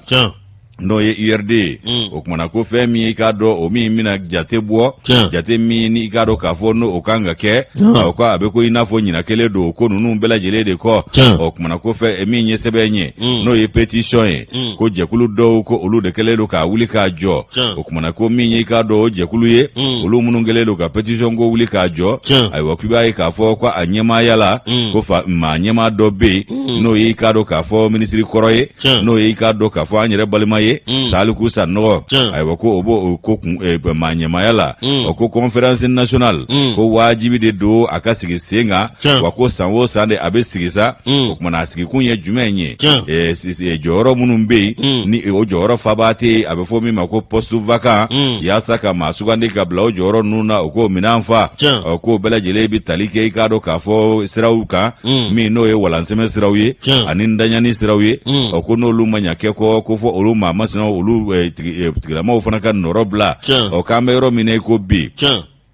n'o ye URD ye o tuma na ko fɛn min i k'a dɔn o min bɛna jate bɔ jate min ni i k'a dɔn k'a fɔ n'o kan ka kɛ o ko a bɛ ko i n'a fɔ ɲina kelen don ko ninnu bɛɛ lajɛlen de kɔ o tuma na ko fɛn min ye sɛbɛn ye n'o ye pétition ye ko jɛkulu dɔw ko olu de kɛlen don k'a wuli k'a jɔ o tuma na ko min ye i k'a dɔn o jɛkulu ye olu minnu kɛlen don ka pétition ko wuli k'a jɔ ayiwa k'i b'a ye k'a fɔ ko a ɲɛmaaya la ko fa maa ɲɛmaa dɔ bɛ yen n'o ye i k'a dɔn k'a fɔ minisiri kɔrɔ ye n'o ye i k'a dɔn k'a fɔ an yɛrɛ balima ye Saliku Sanɔgɔ ayiwa ko o b'o ko kun maa ɲɛmaaya la o ko conférence nationale ko wajibi de don a ka sigi sen kan wa ko san o san de a bɛ sigi sa o tuma na a sigikun ye jumɛn ye jɔyɔrɔ minnu bɛ yen ni o jɔyɔrɔ faba tɛ yen a bɛ fɔ min ma ko poste vacant yaasa ka maa sugandi ka bila o jɔyɔrɔ ninnu na o k'o minɛn fa ɔ k'o bɛɛ lajɛlen bɛ tali kɛ i k'a dɔn k'a fɔ siraw kan min n'o ye walansɛmɛ siraw ye ani ntanyani siraw ye ɔ ko n'olu ma ɲa kɛ kɔ ko fɔ olu maa masinaw olu tigilamaw fana ka nɔrɔ bila ɔ k'an bɛ yɔrɔ min na i ko bi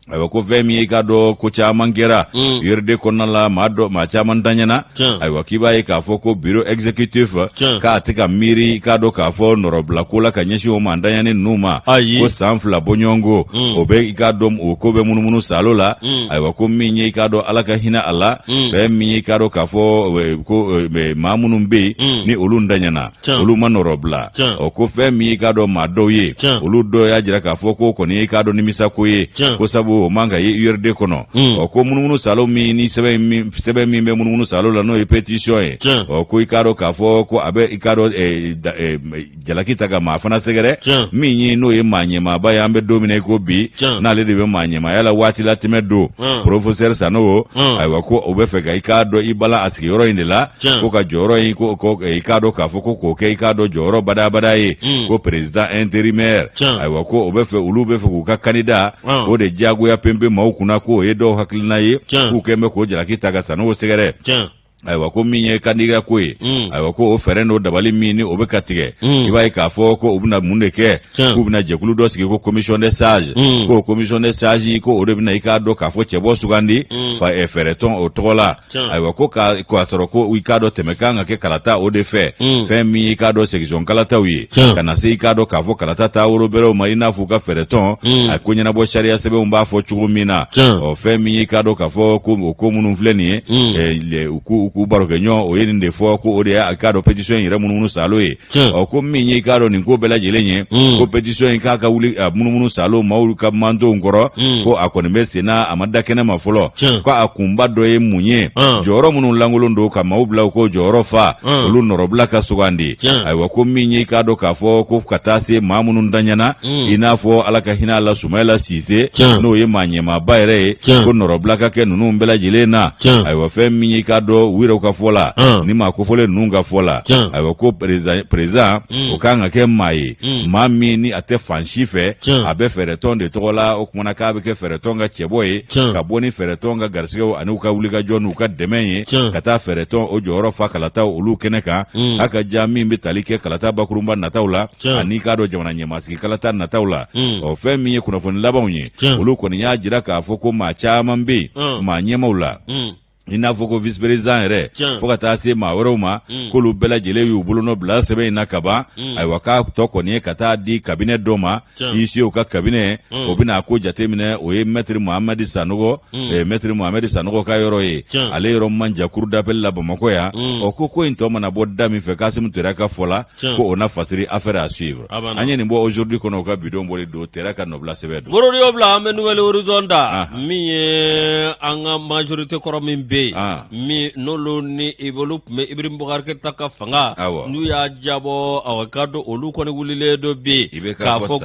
ayiwa ko fɛn min ye i k'a dɔn ko caman kɛra URD kɔnɔna la maa dɔ maa caman ntanyana ayiwa k'i b'a ye k'a fɔ ko bureau exécutif k'a tɛ ka miiri i k'a dɔn k'a fɔ nɔrɔbila ko la ka ɲɛsin o maa ntanyanen ninnu ma ko san 2 bɔɲɔgɔnko o bɛ i k'a dɔn o ko bɛ munumunu salo la ayiwa ko min ye i k'a dɔn ala ka hinɛ a la fɛn min ye i k'a dɔn k'a fɔ ko maa minnu bɛ yen ni olu ntanyana olu ma nɔrɔbila ɔ ko fɛn min i k'a dɔn maa dɔw ye olu dɔw y'a jira k'a fɔ ko kɔni i k'a dɔn nimisako ye ko sabu o man ka ye URD kɔnɔ ɔ ko munumunu salo min ni sɛbɛn min bɛ munumunu salo la n'o ye pétition ye ɔ ko i k'a dɔn k'a fɔ ko a bɛ i k'a dɔn jalaki ta ka maa fana sɛgɛrɛ min ye n'o ye maa ɲɛmaaba ye an bɛ don min na i ko bi n'ale de bɛ maa ɲɛmaaya la waati latɛmɛ don professeur Sanogo ayiwa ko o bɛ fɛ ka i k'a dɔn i bala a sigiyɔrɔ in de la ko ka jɔyɔrɔ in ko ko i k'a dɔn k'a fɔ ko k'o kɛ i k'a dɔn jɔyɔrɔ badabada ye ko président intérimaire ayiwa ko o bɛ fɛ olu bɛ fɛ k'u ka candidat o de diyagoya penpe maaw kunna k'o ye dɔw hakilina ye k'u kɛn bɛ k'o jalaki ta ka Sanogo sɛgɛrɛ. Ayiwa, ko min ye candidat ko ye, ayiwa, ko o fɛɛrɛ n'o dabali min ni o bɛ ka tigɛ, i b'a ye k'a fɔ ko u bɛna mun de kɛ? K'u bɛna jɛkulu dɔ sigi ko commission des sages, ko commission des sages, ko o de bɛna, i k'a dɔn k'a fɔ, cɛbɔ sugandi fɛɛrɛtɔn o tɔgɔ la. Ayiwa, ko k'a sɔrɔ ko i k'a dɔn tɛmɛ kan ka kɛ kalata o de fɛ, fɛn min i k'a dɔn section kalataw ye, ka na se i k'a dɔn k'a fɔ kalata taabolo bɛrɛw ma, i n'a fɔ u ka fɛɛrɛtɔn a ko ɲɛnabɔ sariya sɛbɛnw b'a fɔ cogo min na. Ɔ, fɛn min i k'a dɔn k'a fɔ ko o ko minnu filɛ nin ye, u k'u barokɛɲɔgɔn o ye nin de fɔ, ko o de y'a k'a dɔn pétition in yɛrɛ munumunu salo ye. Ɔ, ko min ye i k'a dɔn nin ko bɛɛ lajɛlen ye, ko pétition in k'a ka wuli a munumunu salo maaw ka mantonw kɔrɔ, ko a kɔni bɛ senna, a ma da kɛnɛ ma fɔlɔ. Ko a kunba dɔ ye mun ye? Jɔyɔrɔ minnu lankolon don ka maaw bila u k'o jɔyɔrɔ fa, olu nɔrɔbila ka sugandi. Ayiwa, ko min ye i k'a dɔn k'a fɔ ko ka taa se maa minnu daɲɛna, i n'a fɔ Ala ka hinɛ a la, Sumayila Sise, n'o ye maa ɲɛmaaba yɛrɛ ye, ko nɔrɔbila ka kɛ ninnu bɛɛ lajɛlen na. Ayiwa, fɛn min ye i k'a dɔn u yɛrɛw ka fɔ la, ni maa kofɔlen ninnu ka fɔ la, ayiwa, ko président o kan ka kɛ maa ye, maa min ni a tɛ fan si fɛ, a bɛ fɛɛrɛtɔn de tɔgɔ la. O kumana k'a bɛ kɛ fɛɛrɛtɔn ka cɛbɔ ye, ka bɔ ni fɛɛrɛtɔn ka garisigɛw ani u ka wulikajɔ n'u ka dɛmɛ ye, ka taa fɛɛrɛtɔn o jɔyɔrɔ fa kalataw olu kɛnɛ kan, a ka ja min bɛ tali kɛ kalata bakurunba nataw la ani k'a dɔn jamana ɲɛmaasigi kalata nataw la. Ɔ, fɛn min ye kunnafoni labanw ye, olu kɔni y'a jira k'a fɔ ko maa caman bɛ yen, maa ɲɛmaw la, i n'a fɔ ko vice président yɛrɛ, fo ka taa se maa wɛrɛw ma, k'olu bɛɛ lajɛlen y'u bolonɔ bila sɛbɛn in na kaban. Ayiwa, k'a tɔ kɔni ye ka taa di cabinet dɔ ma, huissier ka cabinet, o bɛna a ko jateminɛ. O ye maître Mohamɛdi Sanɔgɔ, maître Mohamɛdi Sanɔgɔ ka yɔrɔ ye, ale yɔrɔ man jan cour d'appel la Bamakɔ yan. Ɔ, ko in tɔ mana bɔ da min fɛ, Kasimu Tere ka fɔ la, ko o na fasiri. Affaire à suivre. An ye nin bɔ Aujourd'hui kɔnɔ, u ka bidon bɔli don Tere ka nɔbila sɛbɛn don.
Moro, y'o bila, an bɛ Nouvel Horizon ta. Min ye an ka majorité kɔrɔ min bɛ yen, min n'olu ni olu tun bɛ Ibrahim Boubacar Keita ka fanga, n'u y'a jabɔ, awa, k'a dɔn olu kɔni wulilen don bi k'a fɔ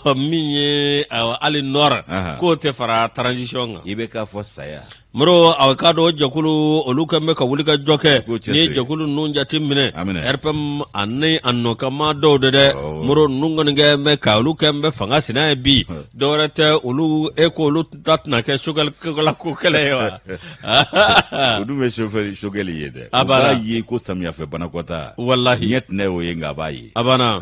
ko min ye hali nord, k'o tɛ fara transition kan.
I bɛ k'a fɔ saya.
Moro, a k'a dɔn jɛkulu olu kɛlen bɛ ka wuli ka jɔ kɛ. N'i ye jɛkulu ninnu jate minɛ, RPM ani a nɔkanmaa dɔw de dɛ, Moro, ninnu kɔni kɛ bɛ ka olu kɛ bɛ fanga sina ye bi. Dɔwɛrɛ tɛ, olu e ko olu ta tɛna kɛ Choguel ko kɛlɛ ye wa?
O dun bɛ Choguel ye dɛ. A b'a ye ko samiyɛfɛ banakɔtaa.
Walahi.
Ɲɛ tɛnɛ o ye, nka a b'a ye.
A banna.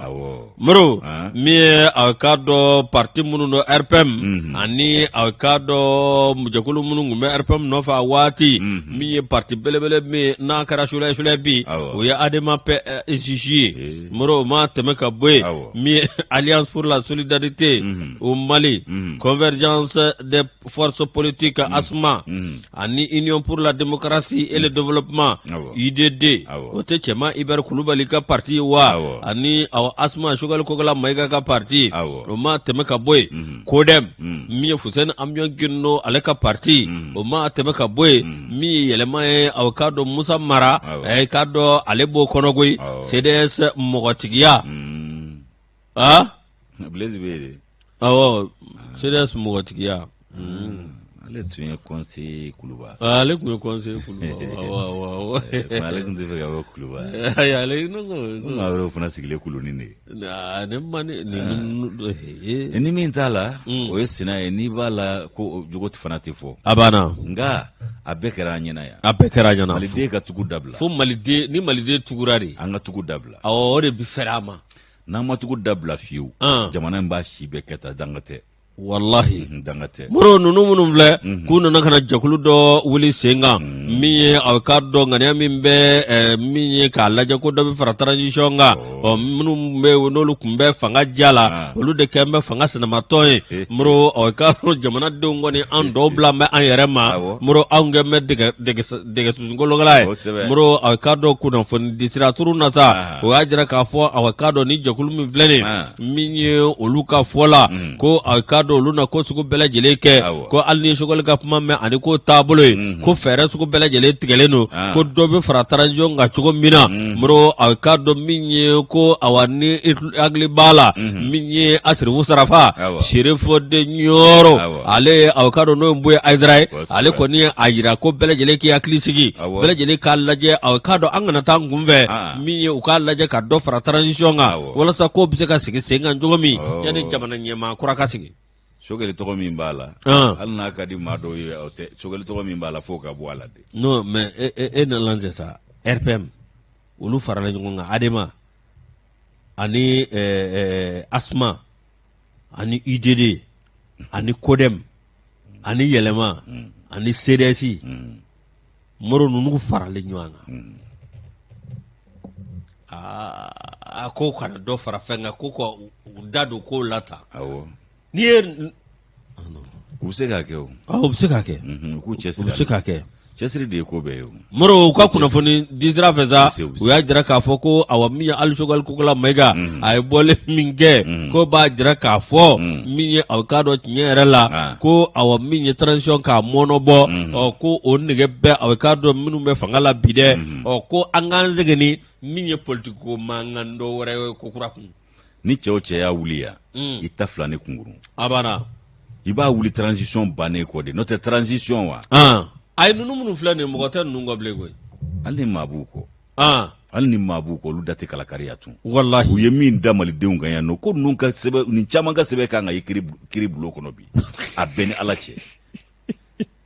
Moro, min ye a k'a dɔn parti minnu don RPM ani a k'a dɔn jɛkulu minnu tun bɛ RPM nɔfɛ a waati, min ye parti belebele min n'a kɛra sulɛ sulɛ bi, o ye ADEMA PSJ ye. Moro, o ma tɛmɛ ka bɔ yen, min ye Alliance pour la solidarité au Mali, Convergence des forces politiques ASMA, ani Union pour la démocratie et le développement UDD, o tɛ Cɛma Hubert Kulubali ka parti ye wa? Ani ASMA, Choguel Kokala Mayiga ka parti, o ma tɛmɛ ka bɔ yen. CODEM, min ye Fuseni Amiɔn Gindo ale ka parti, o ma tɛmɛ ka bɔ yen. Min ye yɛlɛma ye, aw k'a dɔn Musa Mara, k'a dɔn ale b'o kɔnɔ koyi. CDS mɔgɔtigiya.
Ah, Blaise bɛ yen de.
Awɔ, CDS mɔgɔtigiya.
Ale tun ye conseiller Kuluba.
Ale tun ye conseiller Kuluba. Awɔ, awɔ.
Ale tun tɛ fɛ ka bɔ Kuluba.
Ayi, ale ne ko.
Maa wɛrɛw fana sigilen Kulunin de ye.
Ne ma ni
ni. Ni min t'a la, o ye sina ye. N'i b'a la, ko jogo fana tɛ fɔ.
A banna.
Nka a bɛɛ kɛra an ɲɛna yan.
A bɛɛ kɛra an ɲɛna.
Maliden ka tugu dabila.
Fo maliden ni maliden tugura de.
An ka tugu dabila.
Awɔ, o de bɛ fɛrɛ a ma.
N'an ma tugu dabila fiyewu, jamana in b'a si bɛɛ kɛ tan, danga tɛ.
Walahi.
Danga tɛ.
Moro, ninnu minnu filɛ, k'u nana ka na jɛkulu dɔ wuli sen kan, min ye a k'a dɔn ŋaniya min bɛ min ye k'a lajɛ ko dɔ bɛ fara transition kan. Ɔ, minnu bɛ n'olu tun bɛ fanga ja la, olu de kɛlen bɛ fanga sinamatɔn ye. Moro, a k'a dɔn jamanadenw kɔni, an dɔw bila bɛ an yɛrɛ ma. Moro, anw kɛlen bɛ dɛgɛsunkolonkala ye. Moro, a k'a dɔn kunnafoni di sira turu na sa, o y'a jira k'a fɔ a k'a dɔn ni jɛkulu min filɛ nin, min ye olu ka fɔ la, ko a k'a dɔn olu na ko sugu bɛɛ lajɛlen kɛ, ko hali ni Choguel ka kuma mɛn ani ko taabolo ye, ko fɛɛrɛ sugu bɛɛ lajɛlen tigɛlen don, ko dɔ bɛ fara transition kan cogo min na. Moro, a k'a dɔn min ye ko awa, ni hakili b'a la, min ye Asirifu Sarafa, Serifo de Ɲɔrɔ, ale a k'a dɔn n'o ye Buye Hayidara ye, ale kɔni ye a jira ko bɛɛ lajɛlen k'i hakili sigi, bɛɛ lajɛlen k'a lajɛ, a k'a dɔn an kana taa an kunfɛ. Min ye u k'a lajɛ ka dɔ fara transition kan, walasa ko bɛ se ka sigi sen kan cogo min, yanni jamana ɲɛmaa kura ka sigi.
Sogɛli tɔgɔ min b'a la hali n'a ka di maa dɔw ye o tɛ Sogɛli tɔgɔ min b'a la f'o ka bɔ a la de.
Non, mais e nana lajɛ sa, RPM olu farala ɲɔgɔn kan, ADEMA ani ASMA ani UDD ani CODEM ani Yɛlɛma ani CDS. Moro, ninnu faralen ɲɔgɔn kan. Aa, a ko kana dɔ fara fɛn kan, ko ka u da don kow la tan. N'i ye
U bɛ se k'a kɛ o.
U bɛ se k'a kɛ.
U k'u cɛsiri.
U bɛ se k'a kɛ.
Cɛsiri de ye ko bɛɛ ye o.
Moro, u ka kunnafoni di sira fɛ sa, u y'a jira k'a fɔ ko awa, min ye hali Sogɛli Kokala Mayiga, a ye bɔli min kɛ, ko b'a jira k'a fɔ min ye, aw k'a dɔn tiɲɛ yɛrɛ la, ko awa, min ye transition k'a mɔɔnɔbɔ, ɔ ko o nege bɛ, aw k'a dɔn minnu bɛ fanga la bi dɛ. Ɔ ko an k'an segin ni min ye politiki ko mankan dɔ wɛrɛ ye ko kura kun.
Ni cɛ o cɛ y'a wuli yan, i ta fila ni kunkurun.
A banna.
I b'a wuli transition bannen kɔ de, n'o tɛ transition wa.
Ayi, ninnu minnu filɛ nin ye, mɔgɔ tɛ ninnu kɔ bilen koyi.
Hali ni maa b'u kɔ, hali ni maa b'u kɔ, olu da tɛ kalakariya tun.
Walahi.
U ye min da malidenw kan yan nɔ, ko ninnu ka sɛbɛn, nin caman ka sɛbɛn kan ka ye kiri bulon kɔnɔ bi. A bɛɛ ni Ala cɛ,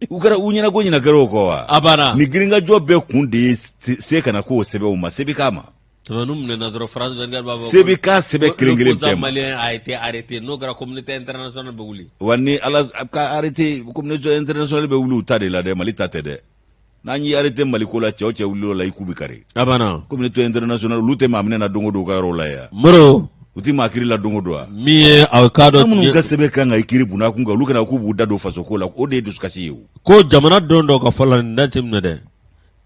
u kɛra u ɲɛna ko ɲinɛ kɛra o kɔ wa.
A banna.
Nin girinkajɔ bɛɛ kun de ye se kana k'o sɛbɛnw ma, se bɛ k'a ma.
Ninnu minɛna dɔrɔn, France 24 b'a fɔ
Se bɛ k'a sɛbɛn kelen kelen bɛɛ ma.
Malien a été arrêté. N'o kɛra, communauté internationale bɛ wuli.
Wa ni Ala ka arrêté, communauté internationale bɛ wuli u ta de la dɛ, Mali ta tɛ dɛ. N'an y'i arrêté Mali ko la, cɛ o cɛ wuli o la, i ku bɛ kari.
A banna.
Communauté internationale, olu tɛ maa minɛ na don o don u ka yɔrɔw la yan.
Moro.
U tɛ maa kiri la don o don wa.
Min ye aw k'a dɔn.
Minnu ka sɛbɛn kan ka i kiri bunakun kan, olu kana k'u b'u da don faso ko la, o de ye dusukasi ye o.
Ko jamana don dɔw ka fɔ la, nin jateminɛ dɛ.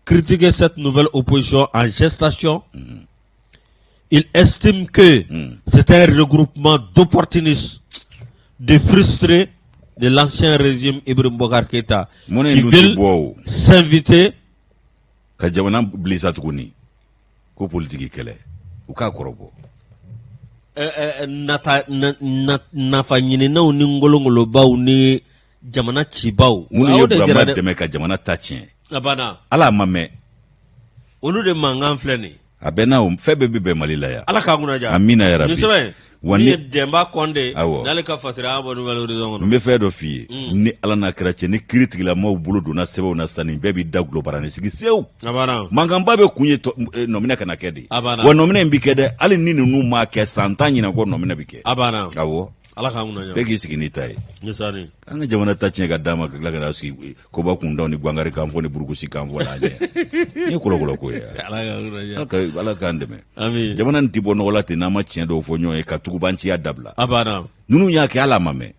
Critiquer cette nouvelle opposition en gestation. Il estime que c'est un regroupement d'opportunistes, de frustrés de l'ancien régime Ibrahim Boubacar Keïta qui veulent s'inviter.
Ka jamana bilisa tuguni ko politiki kɛlɛ, u k'a kɔrɔbɔ.
Nata nafa ɲininaw ni ngolongolobaw ni jamana cibaw.
Minnu ye Burama dɛmɛ ka jamana ta tiɲɛ.
A banna.
Ala ma mɛn.
Olu de mankan filɛ nin.
A bɛɛ n'a fɛn bɛɛ bɛ bɛn Mali la yan.
Ala k'an kunna diya.
Amina yarabi.
Nin sɛbɛn wa ni Denba Kɔnde.
Awɔ.
N'ale ka fasiri an bɔ Nouvel Horizon kɔnɔ.
N bɛ fɛn dɔ f'i ye. Ni Ala n'a kira cɛ, ni kiri tigilamaw bolo donna sɛbɛnw na sisan, nin bɛɛ b'i da gulɔbarani sigi sewu.
A banna.
Mankanba bɛ kun ye nɔminɛ kana kɛ de.
A banna.
Wa nɔminɛ in bɛ kɛ dɛ, hali ni ninnu m'a kɛ, san 10 ɲinan kɔ nɔminɛ bɛ kɛ.
A banna.
Awɔ.
Ala k'an kunna diya.
Bɛɛ k'i sigi n'i ta ye.
Misali.
An ka jamana ta tiɲɛ ka d'a ma, ka tila ka na sigi koba kundaw ni gwangari kan fɔ ni burukusi kan fɔ la ɲɛ. Nin ye kɔlɔkɔlɔ ko ye.
Ala k'an kunna diya.
Ala k'an dɛmɛ.
Ami.
Jamana nin tɛ bɔ nɔgɔ la ten n'an ma tiɲɛ dɔw fɔ ɲɔgɔn ye ka tugubanciya dabila.
A banna.
Ninnu y'a kɛ, ala ma mɛn.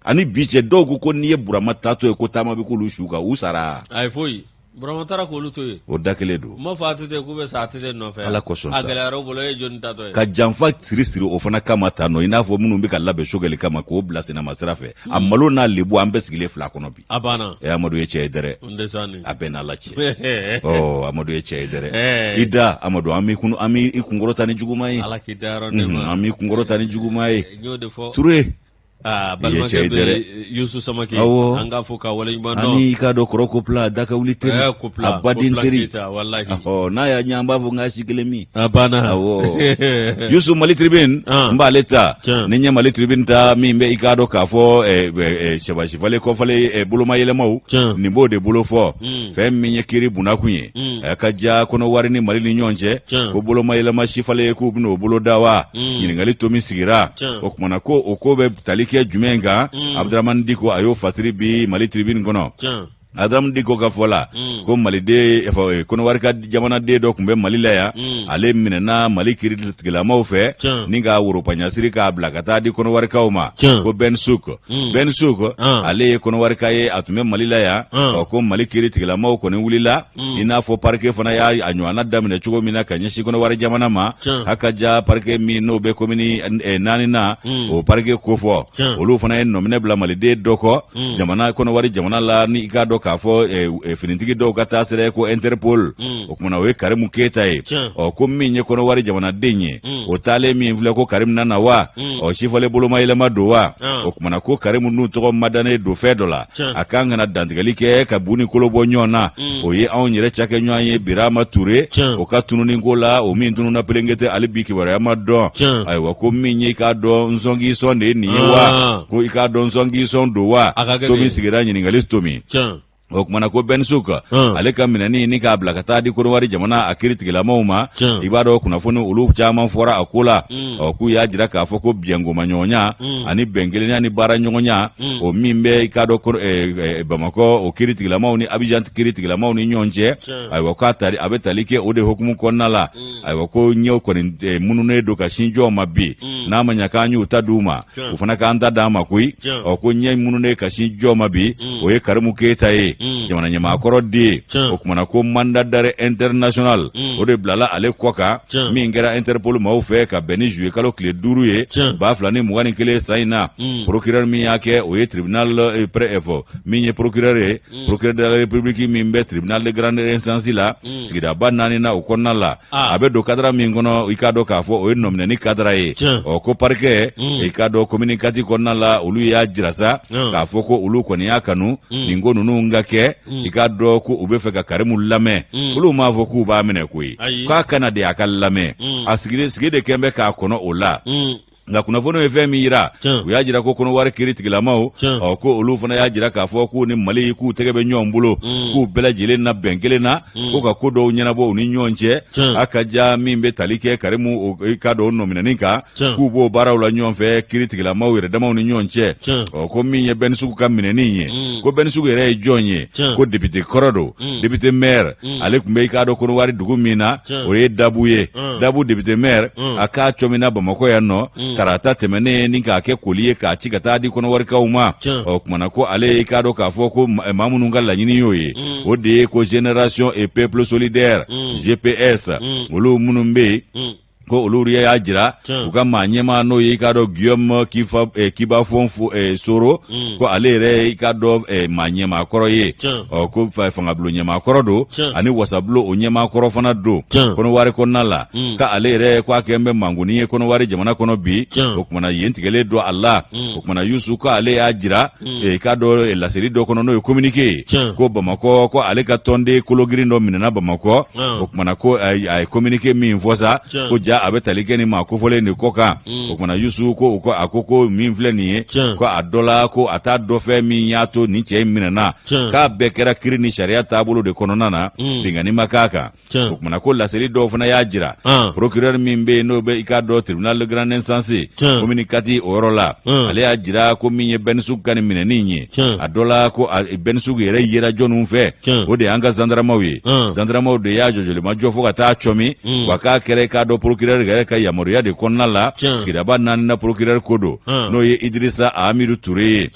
Ani bi cɛ, dɔw ko ko n'i ye Burama taatɔ ye ko taama bɛ k'olu su kan, u sara.
Ayi, foyi. Burama taara k'olu to yen.
O da kelen don.
U m'a fɔ ATT k'u bɛ sa ATT nɔfɛ.
Ala kosɔn
sa. A gɛlɛyara u bolo, e ye jɔni taatɔ ye.
Ka janfa siri siri o fana kama tan nɔ, i n'a fɔ minnu bɛ ka labɛn Sogɛli kama k'o bila senama sira fɛ. A malo n'a lebu, an bɛɛ sigilen fila kɔnɔ bi.
A banna.
Ɛ Amadu ye cɛ ye dɛrɛ.
N tɛ sa nin.
A bɛɛ n'Ala cɛ. Ɔ Amadu ye cɛ ye dɛrɛ. I da Amadu, an b'i kun, an b'i kunkɔrɔta ni juguman ye.
Ala k'i dayɔrɔ nɛɛma.
An b'i kunkɔrɔta ni juguman ye.
N y'o de fɔ.
Ture.
Aa, balimakɛ bɛ Yusu Samake, an k'a fo k'a waleɲuman dɔn.
Ani i k'a dɔn kɔrɔ Kopla da ka wuli teri,
Kopla
a baden teri,
walahi,
n'a y'a ɲɛ an b'a fɔ n k'a si kelen min.
A banna.
Awɔ, Yusu, Mali Tribune n b'ale ta. Ni n ye Mali Tribune ta, min bɛ i k'a dɔn k'a fɔ sɛbasi falen kɔfalen bolomayɛlɛmaw, nin b'o de bolo fɔ. Fɛn min ye kiri bundakun ye, a ka ja Kɔnɔwari ni Mali ni ɲɔgɔn cɛ, ko bolomayɛlɛma sifalen ye k'u bɛna o bolo da wa? Ɲininkali tomi sigira. O kumana ko o ko bɛ tali kɛ jumɛn kan? Abdramani Diko, a y'o fasiri bi Mali Tribune kɔnɔ. Abdramani Diko ka fɔ la, ko maliden, Kɔnɔwari ka jamanaden dɔ tun bɛ Mali la yan, ale minɛna Mali kiritigɛlamaw fɛ ni ka woropaɲasiri k'a bila ka taa di Kɔnɔwarikaw ma, ko Ben Suk. Ben Suk, ale ye Kɔnɔwarika ye, a tun bɛ Mali la yan. Ɔ ko Mali kiritigɛlamaw kɔni wulila, i n'a fɔ parquet fana y'a ɲɔgɔnna daminɛ cogo min na ka ɲɛsin Kɔnɔwari jamana ma. A ka ja parquet min n'o bɛ komini 4 na, o parquet kofɔ, olu fana ye nɔminɛ bila maliden dɔ kɔ jamana Kɔnɔwari jamana la, ni i k'a dɔn. k'a fɔ finitigi dɔw ka taa sira ko interpol. O kumana o ye Karimu Keyita ye. Ɔ, ko min ye Kɔnɔwari jamanaden ye, o taalen min filɛ, ko Karimu nana wa? Ɔ, sifale bolomayɛlɛma don wa? O kumana ko Karimu dun tɔgɔ madannen don fɛn dɔ la, a kan ka na dantigɛli kɛ ka bu ni kolo bɔ ɲɔgɔn na. O ye anw yɛrɛ cakɛɲɔgɔn ye Birama Ture, o ka tununi ko la, o min tununna Pelengete, hali bi kibaruya ma dɔn. Ayiwa, ko min ye i k'a dɔn nsɔnkisɔn de ye nin ye wa? Ko i k'a dɔn nsɔnkisɔn don wa? Tomi sigira ɲininkali tomi. O kumana ko Ben Souk, ale ka minɛni ni k'a bila ka taa di Kɔnɔwari jamana a kiiritigilamaw ma, i b'a dɔn kunnafoni olu caman fɔra a ko la. Ɔ, k'u y'a jira k'a fɔ ko biɲɛnkomaɲɔgɔnya ani bɛnkelenya ni baaraɲɔgɔnya, o min bɛ i k'a dɔn Bamakɔ o kiiritigilamaw ni Abijan kiiritigilamaw ni ɲɔgɔn cɛ, ayiwa, k'a tali a bɛ tali kɛ o de hukumu kɔnɔna la. Ayiwa, ko ɲɛw kɔni mununen don ka sin jɔn ma bi? N'a ma ɲɛ k'an y'u ta d'u ma, u fana k'an ta d'an ma koyi. Ɔ, ko ɲɛ mununen ka sin jɔn ma bi? O ye Karimu Keyita ye, jamana ɲɛmaakɔrɔ den. O kumana ko mandat d'arrêt international, o de bilala ale kɔ kan, min kɛra Interpol maaw fɛ ka bɛn ni juillet kalo tile 5 ye 2021 san in na. Procureur min y'a kɛ, o ye tribunal fɔ min ye procureur ye, procureur de la République min bɛ tribunal de grande instance la, sigidaba naani na o kɔnɔna la. A bɛ don cadre min kɔnɔ, i k'a dɔn k'a fɔ o ye nɔminɛni cadre ye. Ɔ, ko parquet, i k'a dɔn commune 4 kɔnɔna la, olu y'a jira sa k'a fɔ ko olu kɔni y'a kanu nin ko ninnu ka kɛ. I k'a dɔn ko u bɛ fɛ ka Karimu lamɛn. Olu m'a fɔ k'u b'a minɛ koyi, k'a kana de a ka lamɛn. A sigi de kɛn bɛ k'a kɔnɔ o la. Nka kunnafoniw ye fɛn min yira, u y'a jira ko Kɔnɔwari kiri tigilamaw, ɔ, ko olu fana y'a jira k'a fɔ k'u ni Mali k'u tɛgɛ bɛ ɲɔgɔn bolo, k'u bɛɛ lajɛlen na bɛn kelen na, ko ka ko dɔw ɲɛnabɔ u ni ɲɔgɔn cɛ. A ka ja min bɛ tali kɛ Karimu, i k'a dɔn nɔminɛni kan, k'u b'o baaraw la ɲɔgɔn fɛ, kiri tigilamaw yɛrɛ damaw ni ɲɔgɔn cɛ. Ɔ, ko min ye Ben Souk ka minɛni ye, ko Ben Souk yɛrɛ ye jɔn ye? Ko député kɔrɔ don, député maire. Ale tun bɛ i k'a dɔn Kɔnɔwari dugu min na, o ye Dabu ye. Dabu député maire, a k'a cɔmina Bamakɔ yan nɔ tarata tɛmɛnen ni k'a kɛ koli ye k'a ci ka taa di Kɔnɔwarikaw ma. Ɔ kumana ko ale, i k'a dɔn k'a fɔ ko maa minnu ka laɲini y'o ye, o de ye ko Génération et Peuple Solidaire, GPS, olu minnu bɛ yen, ko olu y'a jira u ka maa ɲɛmaa, n'o ye i k'a dɔn Guillaume Kibafon Soro, ko ale yɛrɛ, i k'a dɔn maa ɲɛmaa kɔrɔ ye. Ɔ, ko fangabulon ɲɛmaa kɔrɔ don ani wasabulon o ɲɛmaa kɔrɔ fana don Kɔnɔwari kɔnɔna la, ka ale yɛrɛ ko a kɛn bɛ mankuni ye Kɔnɔwari jamana kɔnɔ bi. O kumana yen tigɛlen don a la. O kumana Yusu, ko ale y'a jira, i k'a dɔn laseli dɔ kɔnɔ, n'o ye communiqué ye, ko Bamakɔ, ko ale ka tɔnden kologirin dɔ minɛna Bamakɔ. O kumana ko a ye communiqué min fɔ sa, ko ja a bɛ tali kɛ ni maa kofɔlen de kɔ kan. O kumana Yusu, ko a ko ko min filɛ nin ye, ko a dɔ la, ko a t'a dɔn fɛn min y'a to nin cɛ in minɛna, k'a bɛɛ kɛra kiri ni sariya taabolo de kɔnɔna na, binkanni ma k'a kan. O kumana ko laseli dɔw fana y'a jira, procureur min bɛ yen, n'o bɛ i k'a dɔn tribunal de grande instance commune 4 o yɔrɔ la, ale y'a jira ko min ye Ben Souk ka nin minɛni ye, a dɔ la ko Ben Souk yɛrɛ yera jɔnniw fɛ? O de y'an ka zandaramaw ye. Zandaramaw de y'a jɔjɔlimajɔ fo ka taa cɔmi. Wa k'a kɛra i k'a dɔn procureur yɛrɛ ka yamaruya de kɔnɔna la. Sigidaba naani na procureur ko don, n'o ye Idirisa Amidu Ture ye.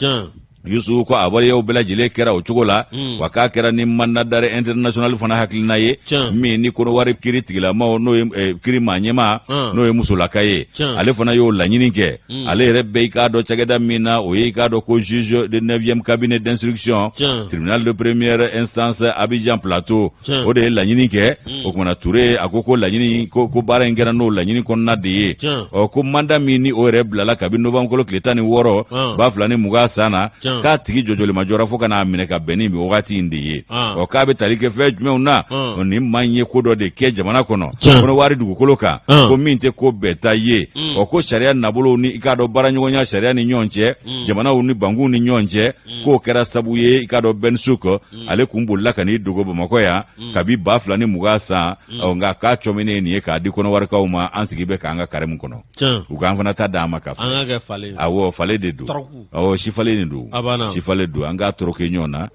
Yusu, ko a waleyaw bɛɛ lajɛlen kɛra o cogo la, wa k'a kɛra ni mandat d'arrêt international fana hakilina ye, min ni Kɔnɔwari kiri tigilamaw, n'o ye kiri maa ɲɛmaa, n'o ye musolaka ye, ale fana y'o laɲini kɛ. Ale yɛrɛ bɛ i k'a dɔn cakɛda min na, o ye i k'a dɔn ko juge de 9e cabinet d'instruction, tribunal de première instance Abidjan Plateau, o de ye laɲini kɛ. O kumana Ture a ko ko laɲini ko baara in kɛra n'o laɲini kɔnɔna de ye. Ɔ, ko mandat min ni o yɛrɛ bilala kabi novembre kalo tile 16 2020 san na, k'a tigi jɔjɔlimajɔra fo ka n'a minɛ ka bɛn ni wagati in de ye. Ɔ, k'a bɛ tali kɛ fɛn jumɛnw na? Nin maa in ye ko dɔ de kɛ jamana kɔnɔ, Kɔnɔwari dugukolo kan, ko min tɛ ko bɛɛ ta ye. Ɔ, ko sariya nabolow ni i k'a dɔn baaraɲɔgɔnya sariya ni ɲɔgɔn cɛ, jamanaw ni bankuw ni ɲɔgɔn cɛ, k'o kɛra sabu ye i k'a dɔn Ben Souk, ale kun bolila ka n'i dogo Bamakɔ yan kabi 2020 san. Nka k'a cɔminen nin ye k'a di Kɔnɔwarikaw ma, an sigi bɛ k'an ka Karimu kɔnɔ, u k'an fana ta d'an ma ka
falen.
Awɔ, falen de don. Awɔ, sifalen de don, sifalen don. An k'a toroke ɲɔgɔn na,